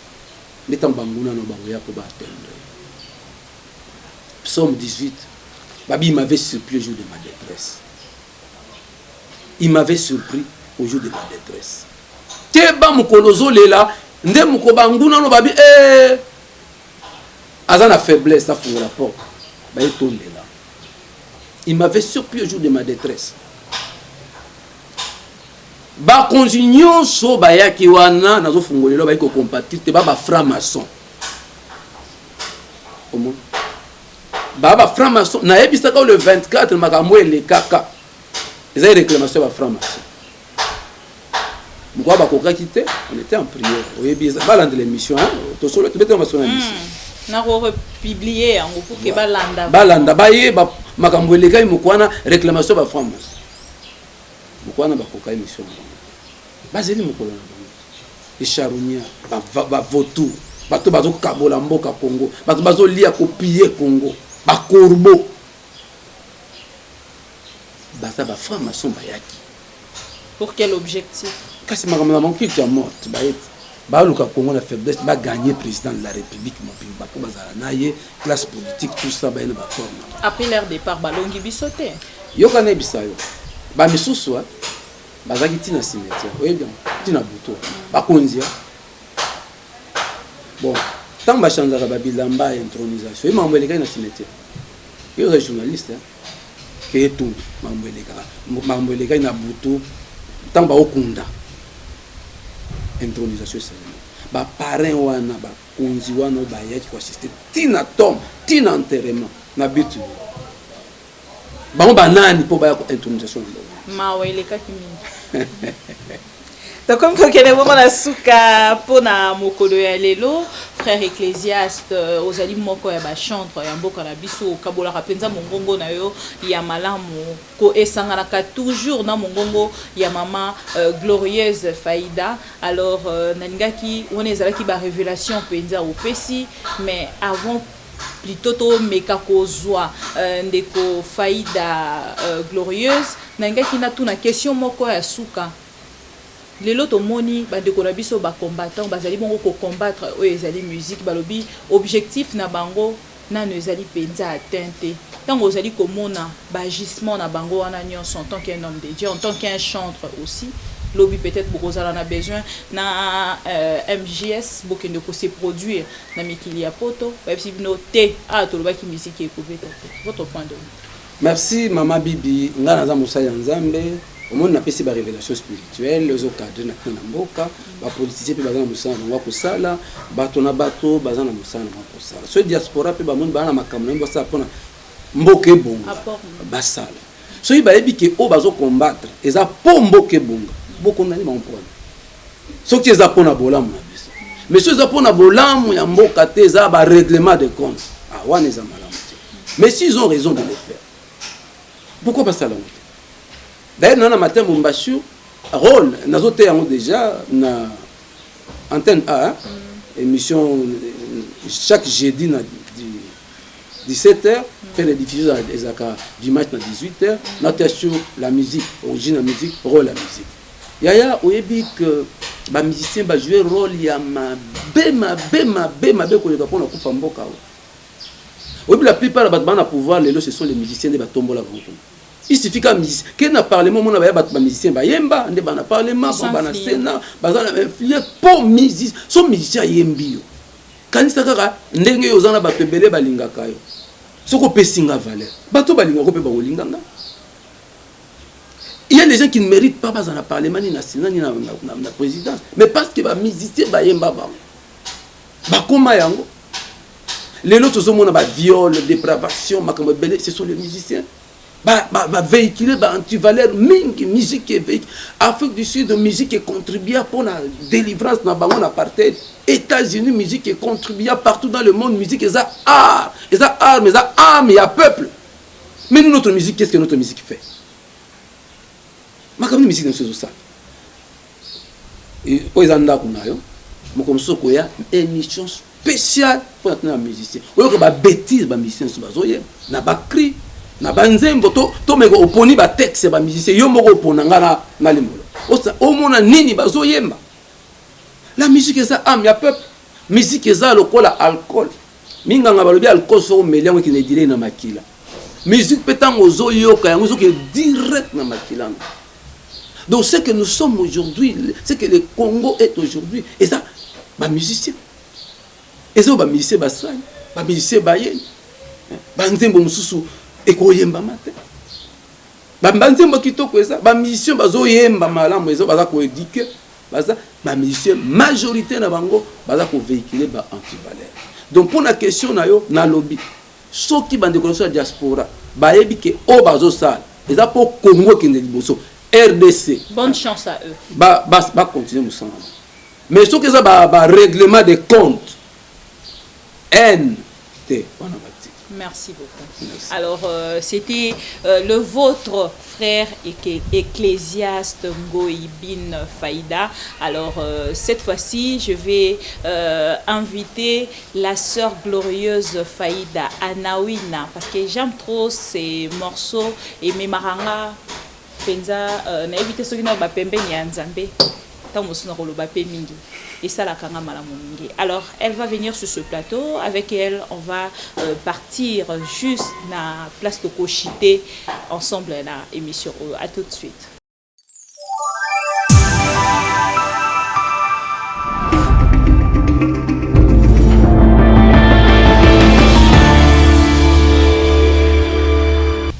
nde ntango banguna na bakoya mpo baatteindre. Psaume 18 babi: "Il m'avait surpris au jour de ma détresse, il m'avait surpris au jour de ma détresse." Keba, mokolo ozolela nde moko banguna no babi e aza na faiblesse, afungola porte, bayetondela. "Il m'avait surpris au jour de ma détresse." Bakonzi nyonso bayaki wana, nazofungolela, bayaki kocompatir te. Ba bafranc maçon, omoni, ba bafranc maçon. Nayebisaka le 24, makambo elekaka ezali réclamation ya bafranc maçon. Mokwa bakokaki te, on était en prière. Oyebi, balandela émission tosolo, tobetaka masolo na biso. Nakorepublier yango pour que balanda. Balanda, bayeba makambo elekaki moko wana, réclamation ya bafranc maçon. Moko wana bakoka émission na bango, bazeli mokolo na bango. Echarognard, bavautour, bato bazokabola mboka Congo, bato bazolia kopiller Congo, bacorbeau, baza bafranc maçon bayaki. Pour quel objectif? Kasi makambo na bango, culte ya morte. Bayeti baluka Congo na faiblesse, bagagner président de la République mobimba mpo bazala na ye, classe politique, tout ça, baye na bacorps na. Après leur départ, balongi biso te. Yoka, nayebisa yo, bamisusu bazalaki ntina cimetière, oyebi yango, ntina butu. Bakonzi ya bon, ntango bachangeaka babilamba ya intronisation, ye makambo elekaki na cimetière. Yo oza journaliste, ke etuna makambo elekaka, makambo elekaki na butu ntango baokunda intronisation esalemi. Baparrain wana, bakonzi wana oyo bayaki koassister ntina tombe, ntina enterrement, na but bango banani mpo baya intronisation na bango? Mawa elekaki mingi. Tokomi kokende bongo na suka mpona mokolo ya lelo. Frère Ecclésiaste, ozali moko ya bachantre ya mboka na biso. Okabolaka mpenza mongongo na yo ya malamu, ko esanganaka toujours na mongongo ya mama Glorieuse Faida. Alors nalingaki wana ezalaki barévélation mpenza opesi, mais avant plutôt tomeka kozwa ndeko Faida Glorieuse, nalingaki natuna question moko ya suka. Lelo tomoni bandeko na biso bacombattant bazali bongo kocombattre oyo ezali musique. Balobi objectif na bango nano ezali mpenza atteint te. Ntango ozali komona baagissement na bango wana nyonso, en tant qu'un homme de Dieu, en tant qu'un chantre aussi, lobi peut-être bokozala na besoin na MJS, bokende kose produire na mikili ya poto, bayebisi bino te awa tolobaki musique ekobeta te. Votre point de vue? Merci, mama Bibi. Ngai naza mosali ya Nzambe. Omoni, napesi barévélation spirituelle ezocadrer na ntina na mboka. Bapoliticien mpe baza na mosala na bango ya kosala, bato na bato baza na mosala na bango kosala. Soki diaspora mpe bamoni baa na makambo na bango basala mpona mboka ebonga, basala. Soki bayebi ke oyo bazocombattre eza mpo mboka ebonga, bokondani bango mpona soki eza mpona bolamu na biso. Mais soki eza mpona bolamu ya mboka te, eza ba règlement de compte, ah, wana eza malamu te. Mais s'ils ont raison de le faire, pourquoi basala yango te? D'ailleurs, na matin Mombasur rôle nazoteya yango déjà na antenne A, hein? Émission chaque jeudi na 17h, mpe na diffusion ezalaka dimanche na 18h. Nateya sur la musique, origine ya musique, rôle ya musique. Yaya, oyebi ke bamusicien bajoue rôle ya mabe, mabe, mabe, mabe koleka mpona kufa mboka oyo. Oyebi, la plupart ya bato baa na pouvoir lelo, ce sont les musiciens nde batombola bango kuna. Il suffit ka musicien ke na parlement, omona baya bato bamusicien bayemba nde bana parlement, bana sénat, baza na influence mpo musicien. So musicien ayembi yo, kanisa kaka ndenge oyo oza na bato ebele balingaka yo. Soki opesi nga valeur, bato balingako mpe bakolinga nga. Il y a des gens qui ne méritent pas baza na parlement, ni na sénat, ni na présidence, mais parce que bamusicien bayemba bango, bakóma yango. Lelo tozomona baviol, dépravation, makambo ebele, ce sont les musiciens bavéhicule ba antivaleur mingi. Musique evéhicule Afrique du Sud, musique econtribua mpona délivrance na bango na apartheid. États-Unis, musique econtribua. Partout dans le monde, musique eza art, eza arme, eza âme ya peuple. Mais nous, notre musique, qu'est-ce que notre musique fait? Makambo nini musique na biso ezosala? Oyo eza ndako na yo. Moko mosusu okoya émission spéciale mpo na tina ya musicien, oyoka babêtise bamusicien nyonso bazoyeba na bacri na banzembo. Tomeka oponi batexte ya bamusicien, yo moko opona, nga na limolo, omona nini bazoyemba. La musique eza âme ya peuple. Musique eza lokola alcool. Minganga balobi alcool, soki omeli yango, ekende direct na makila. Musique mpe, ntango ozoyoka yango, ezokende direct na makila. Donc ce que nous sommes aujourd'hui, ce que le Congo est aujourd'hui, eza bamusicien, eza oyo bamusicien basali, bamusicien bayeni. Banzembo mosusu ekoyembama te, banzembo kitoko eza, bamusicien bazoyemba malamu, eza baza koéduquer, baza bamusicien, majorité na bango baza kovéhicule ba antivaleur. Donc mpo na question na yo, nalobi soki bandeko nyonso ya diaspora bayebi ke oyo bazosala eza mpo Congo ekende liboso, RDC, Bonne chance à eux. Bacontinue mosala. Mais soki eza barèglement de compte, haine te, wana batika. Merci beaucoup. Merci. Alors, c'était le vôtre frère ecclésiaste Ngoï Bin Faïda. Alors, cette fois-ci, je vais inviter la sœur glorieuse Faïda Anawina, parce que j'aime trop ces morceaux et mes maranga penza nayebi te soki na bapembeni ya Nzambe, ntango mosusu nakoloba mpe mingi, esalaka nga malamu mingi. Alors elle va venir sur ce plateau. Avec elle, on va partir juste na place tokochite ensemble na émission oyo. À tout de suite.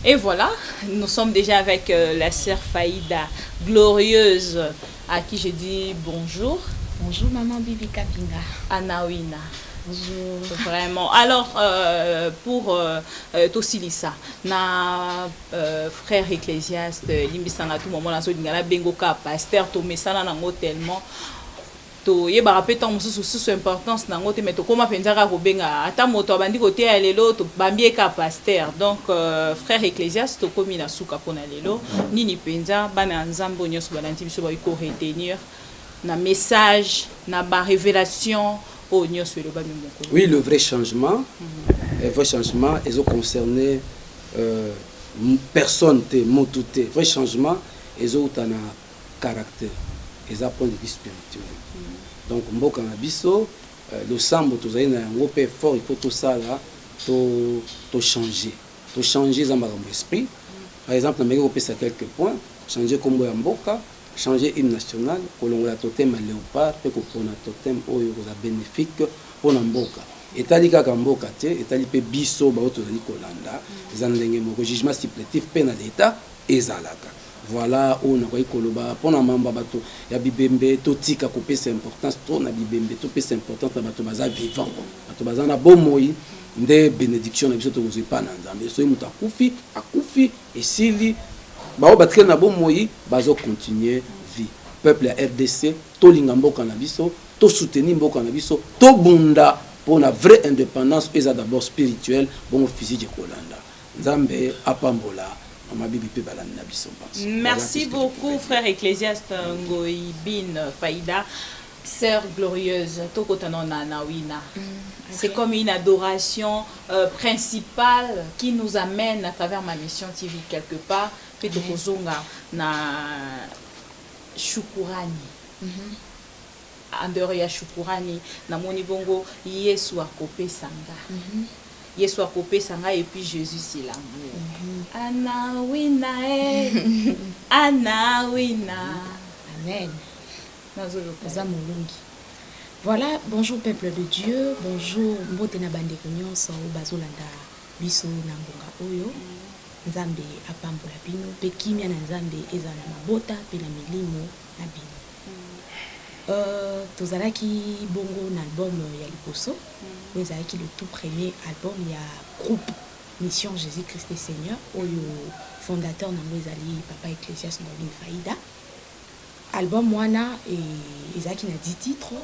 Et voilà, nous sommes déjà avec la sœur Faïda glorieuse, à qui je dis bonjour. Bonjour maman Bibi Kapinga. Anawina. Bonjour. Vraiment. Alors, pour tosilisa, na frère ecclésiaste, limbisanga tout moment, nazolinga nabengo ka pasteur, tomesana nango tellement, toyebaka mpe ntango mosusu susu importance nango te, mais tokóma mpenza kaka kobenga ata moto abandi koteya lelo, tobambi ye kaka pasteur. Donc frère ecclésiaste, tokómi na suka mpona lelo. Nini mpenza bana ya Nzambe oyo nyonso balandi biso bakoki koretenir na message, na barévélation oyo nyonso elobami mokolo? Oui, le vrai changement, le vrai changement ezoconcerner personne te, motu te. Vrai changement ezouta na caractère, eza point de vue spirituel. Donc mboka na biso, losambo tozali na yango mpe fort, il faut tosala, tochanger, tochanger. Eza makambo esprit. Par exemple, nameki kopesa quelques points: changer nkombo ya mboka, changer hymne national, kolongola totem ya léopard mpe kopona totem oyo koza bénéfique mpona mboka. Etali kaka mboka te, etali mpe biso baoyo tozali kolanda. Eza ndenge moko, jugement supplétif mpe na leta ezalaka. Voilà oyo nakoki koloba mpona mambo ya bato ya bibembe. Totika kopesa importance to na bibembe, topesa importance na bato baza vivant, bato baza na bomoi, nde bénédiction na biso tokozwa epa na Nzambe. Soki moto akufi, akufi, esili. Bao batikali na bomoi bazocontinue vie. Peuple ya RDC, tolinga mboka na biso. Tosoutenir mboka na biso, tobunda mpona vraie indépendance oyo eza d'abord spirituelle, bongo physique ekolanda. Nzambe apambola mama Bibi mpe balandi na biso mpanso. Merci beaucoup, frère Ecclésiaste Ngoy Bin Faïda. Sœur glorieuse, tokotana na Nawina. C'est comme une adoration principale qui nous amène à travers Ma Mission TV quelque part. Pe tokozonga na Shukurani. En dehors ya Shukurani, namoni bongo Yesu akopesa nga. Yesu akopesa nga et puis Jésus, c'est l'amour. Anawina eh. Anawina. Amen. Nazoyoka. Oza molongi. Voilà, bonjour peuple de Dieu, bonjour, mbote na bandeko nyonso oyo bazolanda biso na ngonga oyo. Nzambe apambola bino mpe kimia na Nzambe ezala na mabota mpe na milimo na bino. Tozalaki bongo na album ya liboso oyo ezalaki le tout premier album ya groupe Mission Jésus Christ et Seigneur, oyo fondateur nango ezali papa Ecclésias Ngobin Faida. Album wana ezalaki na 10 titres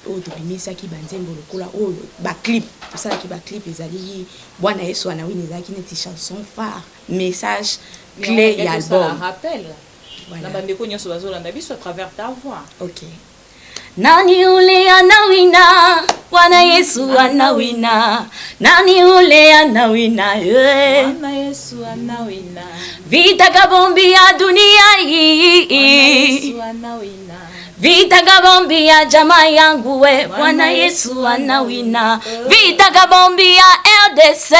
oyo tobimisaki banzembo lokola oyo baclip tosalaki. Baclip ezali Bwana Yesu Anawini, ezalaki neti chanson phare, message clé ya album. Rappel Voilà. na bandeko nyonso bazolanda biso à travers ta voix. Ok. Nani ule anawina? Bwana Yesu anawina. Nani ule anawina? Eh. Bwana Yesu anawina. Vita kabombi ya dunia Bwana hii. Yesu anawina. Vita kabombi ya jamaa yangu we. Bwana Yesu anawina. Vita kabombi ya RDC.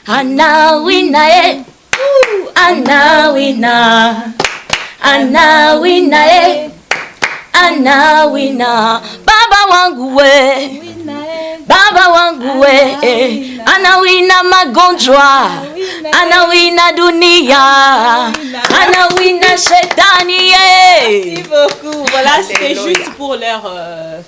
Anawina eh. Anawina. Anawina eh. Anawina. Baba wangu we. Wina eh. Baba wangu we eh. Anawina magonjwa, anawina dunia, anawina shetani ye. Merci beaucoup. Voilà, c'était Alléluia. juste pour leur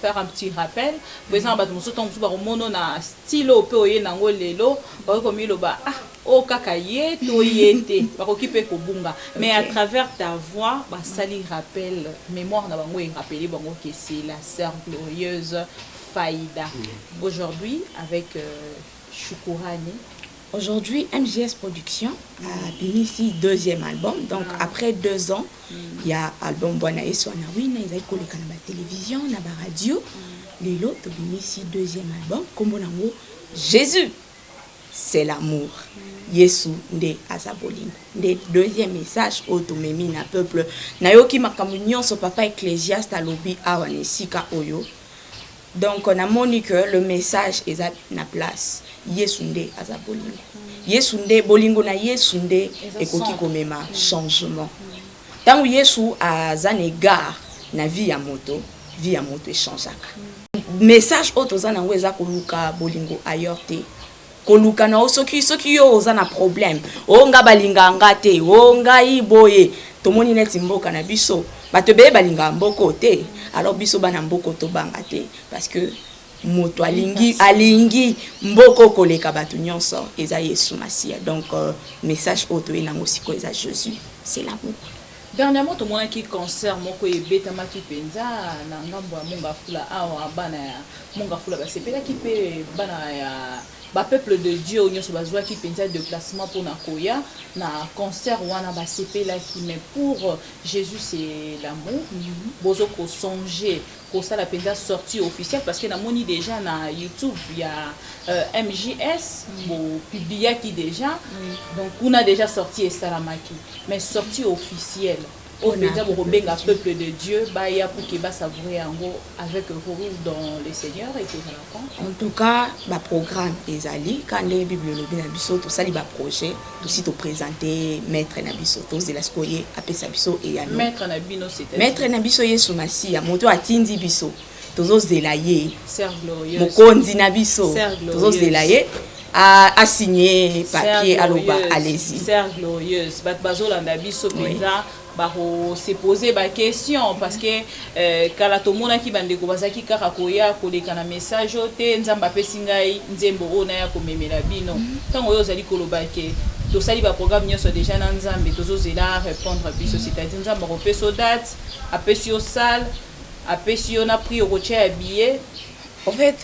faire un petit rappel. Présent bato mosusu, ntango mosusu bakomono na style oyo mpe oye nango lelo, bakoki komiloba: ah, oyo kaka ye to ye te, bakoki mpe kobunga. Mais à travers ta voix, basali rappel, mémoire na bango erappeler bango que c'est la sœur glorieuse Faïda. Aujourd'hui, avec Shukurani. Aujourd'hui, MGS Production a abimisi deuxième album. Donc après 2 ans, il y a album Bwana Yesu Anawina, ezali koleka na ba télévision, na ba radio. Lelo tobimisi deuxième album, kombo nango Jésus c'est l'amour. Yesu nde aza bolingo. Nde deuxième message oyo tomemi na peuple. Nayoki makambo nyonso papa Ecclésiaste alobi awa na esika oyo. Donc namoni que le message eza na place. Yesu nde aza bolingo. Yesu nde bolingo, na Yesu nde Eza ekoki centre. komema changement. Ntango Yesu aza na égard na vie ya moto, vie ya moto echangeaka. Message oyo toza nango eza koluka bolingo ailleurs te. Koluka na yo, soki yo oza na problème, o nga balingaka nga te, o ngai boye, tomoni neti mboka na biso bato ebele balingaka mboka te. Alors biso bana mboka tobanga te, parce que moto alingi mboka koleka bato nyonso eza Yesu Masiya. Donc message oyo toye nango sikoyo eza Jésus c'est l'amour. Dernièrement, tomonaki concert moko ebetamaki mpenza na ngambo ya Mongafula awa. Bana ya Mongafula basepelaki, mpe bana ya bapeuple de Dieu oyo nyonso bazwaki mpenza déplacement mpona koya na concert wana basepelaki. Mais pour Jésus c'est l'amour, bozo kosonge kosala mpenza sortie officielle? Parce que namoni déjà na YouTube ya MJS bopubliaki déjà, donc kuna déjà sortie esalamaki. Mais sortie officielle oyo mpenza bokobenga peuple de Dieu baya pour ke basavoure yango avec vous dans le Seigneur, ekozala quand? En tout cas, baprogramme ezali ka ndenge Bible elobi na biso. Tosali baprojet, tosi toprésente maître na biso, tozela sikoyo ye apesa biso eyano. Maître na bino, c'est? Maître na biso Yesu Masiya, moto atindi biso, tozozela ye. Sœur glorieuse. Mokonzi na biso. Sœur glorieuse. Tozozela ye asigne papier, aloba: allez-y. Sœur glorieuse, bato bazolanda biso mpenza bakose poser baquestion, parce que kala tomonaki bandeko bazalaki kaka koya koleka na message oyo te: Nzambe apesi ngai nzembo oyo naya komemela bino. Ntango oyo ozali koloba ke Tosali baprogramme nyonso déjà na Nzambe, tozozela répondre biso, c'est-à-dire Nzambe akopesa yo date, apesi yo salle, apesi yo na prix okotia ya billet. En fait,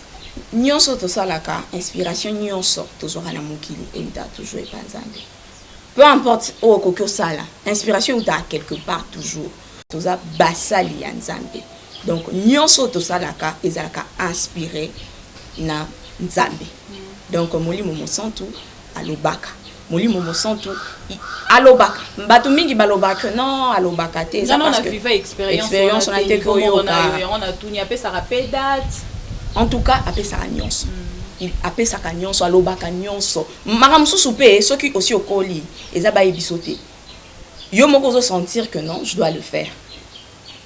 nyonso tosalaka, inspiration nyonso tozwaka na mokili eutaka toujours epa Nzambe. Peu importe oyo okoki osala, inspiration eutaka quelque part toujours. Toza basali ya Nzambe, donc nyonso tosalaka ezalaka inspiré na Nzambe. Donc Molimo Mosantu alobaka, Molimo Mosantu alobaka. Bato mingi balobaka non, alobaka te. Eza parce que expérience wana te koyoka. Yango natuni, apesaka mpe date? En tout cas, apesaka nyonso, apesaka nyonso, alobaka nyonso. Makambo mosusu mpe soki osi okoli, eza bayebi so te, yo moko ozosentir que non, je dois le faire.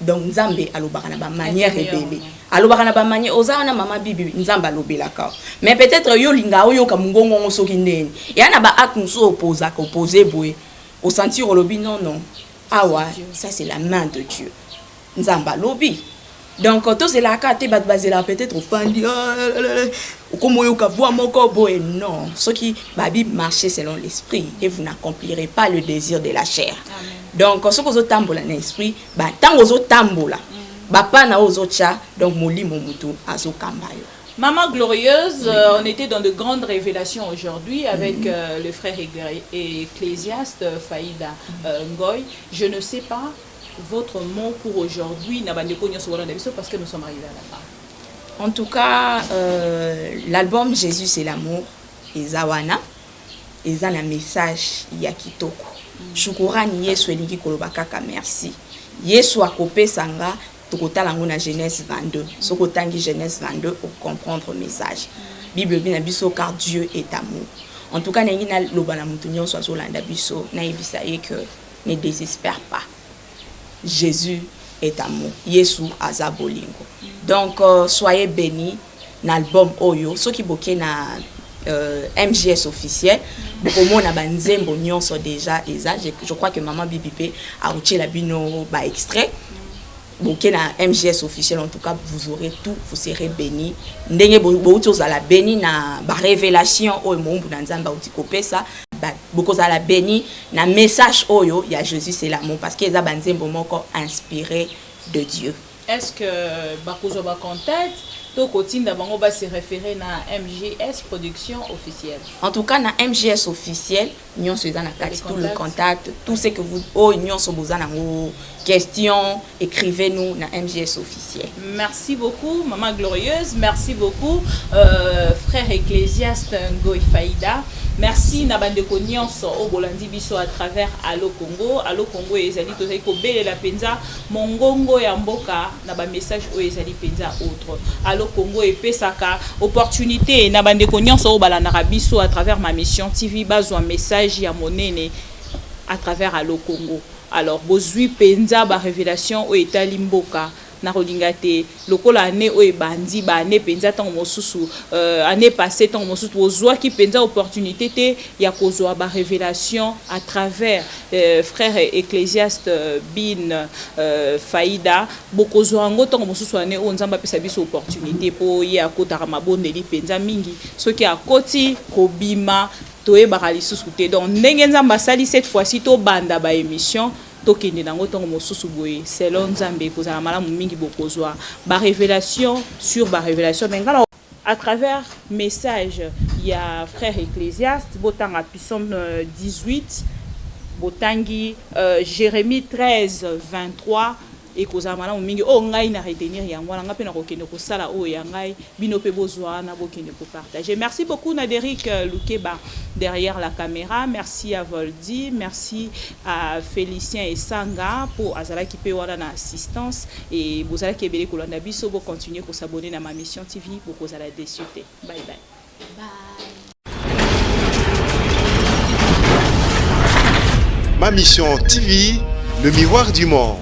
Donc Nzambe alobaka na bamanière ebele, alobaka na bamanière. Oza wana, mama Bibi, Nzambe alobelaka, mais peut-être yo olinga oyoka mongongongo soki ndeni eya na baacte mosusu opozaka, opose boye, osentir, olobi non, non, awa ça c'est la main de Dieu, Nzambe alobi. Donc tozelaka te, bato bazelaka peut-être ofandi, okoma oyoka voix moko boye. Non, soki babi marcher selon l'esprit et vous n'accomplirez pas le désir de la chair. Donc soki ozotambola na esprit, ntango ozotambola, bapa na oyo ozotya, donc molimo motu azokamba yo. Maman Glorieuse, on était dans de grandes révélations aujourd'hui avec le frère ecclésiaste Faïda Ngoy. Je ne sais pas votre mot pour aujourd'hui, parce que nous sommes arrivés à la fin. En tout cas, l'album Jésus c'est l'amour, eza wana, eza na message ya kitoko. Shukurani Yesu elingi koloba kaka merci. Yesu akopesa nga, tokotala yango na Genèse 22. Soki otangi Genèse 22, ocomprendre message. Bible elobi na biso car Dieu est amour. En tout cas, nalingi naloba na moto nyonso azolanda biso, nayebisa ye que ne désespère pas. Jésus est amour. Yesu aza bolingo. Donc soyez bénis na album oyo. Soki boke na MGS officiel, bokomona banzembo nyonso déjà eza. Je crois que maman Bibi mpe akotiela bino ba extrait. Boke na MGS officiel, en tout cas vous aurez tout, vous serez bénis. Ndenge bouti ozala béni na ba révélation oyo mowumbu na Nzambe auti kopesa, bokozala béni na message oyo ya Jésus c'est l'amour, parce que eza banzembo moko inspiré de Dieu. Est-ce que bakozwa bacontact to kotinda bango base référer na MGS Production officielle? En tout cas, na MGS officiel nyonso eza na kati, tout le contact, tout ce que vous, oyo nyonso boza nango question, écrivez-nous na MGS officiel. Merci beaucoup, maman Glorieuse. Merci beaucoup, frère ecclésiaste Ngoy Faïda. Merci na bandeko nyonso oyo bolandi biso à travers Allo Congo. Allo Congo ezali, tozali kobelela mpenza mongongo ya mboka na bamessage oyo ezali mpenza autre. Allo Congo epesaka opportunité na bandeko nyonso oyo balandaka biso à travers Ma Mission TV bazwa message ya monene à travers Allo Congo. Alors bozwi mpenza barévélation oyo etali mboka. Na kolinga te lokola année oyo ebandi, baannée mpenza ntango mosusu, année passé ntango mosusu bozwaki mpenza opportunité te ya kozwa barévélation à travers frère ecclésiaste bin Faïda, bokozwa yango ntango mosusu année oyo Nzambe apesa biso opportunité, mpo ye akotaka mabondeli mpenza mingi. Soki akoti kobima, toyebaka lisusu te. Donc ndenge Nzambe asali, cette fois-ci tobanda baémission, tokende nango ntongo mosusu boye selon Nzambe, ekozala malamu mingi, bokozwa barévélation sur barévélation. Mais ngai, à travers message ya frère ecclésiaste, botanga psaume 18, botangi Jérémie 13 23, ekozala malamu mingi. Oyo ngai na retenir yango wana, ngai mpe nakokende kosala oyo ya ngai, bino mpe bozwa wana, bokende kopartage. Merci beaucoup na Derik Lukeba derrière la caméra, merci à Voldi, merci à Félicien Esanga mpo azalaki mpe wana na assistance. E bozalaki ebele kolanda biso, bocontinue kos'abonner na Ma Mission TV, bokozala déçu te. Bye bye. Bye. Ma Mission TV, le miroir du monde.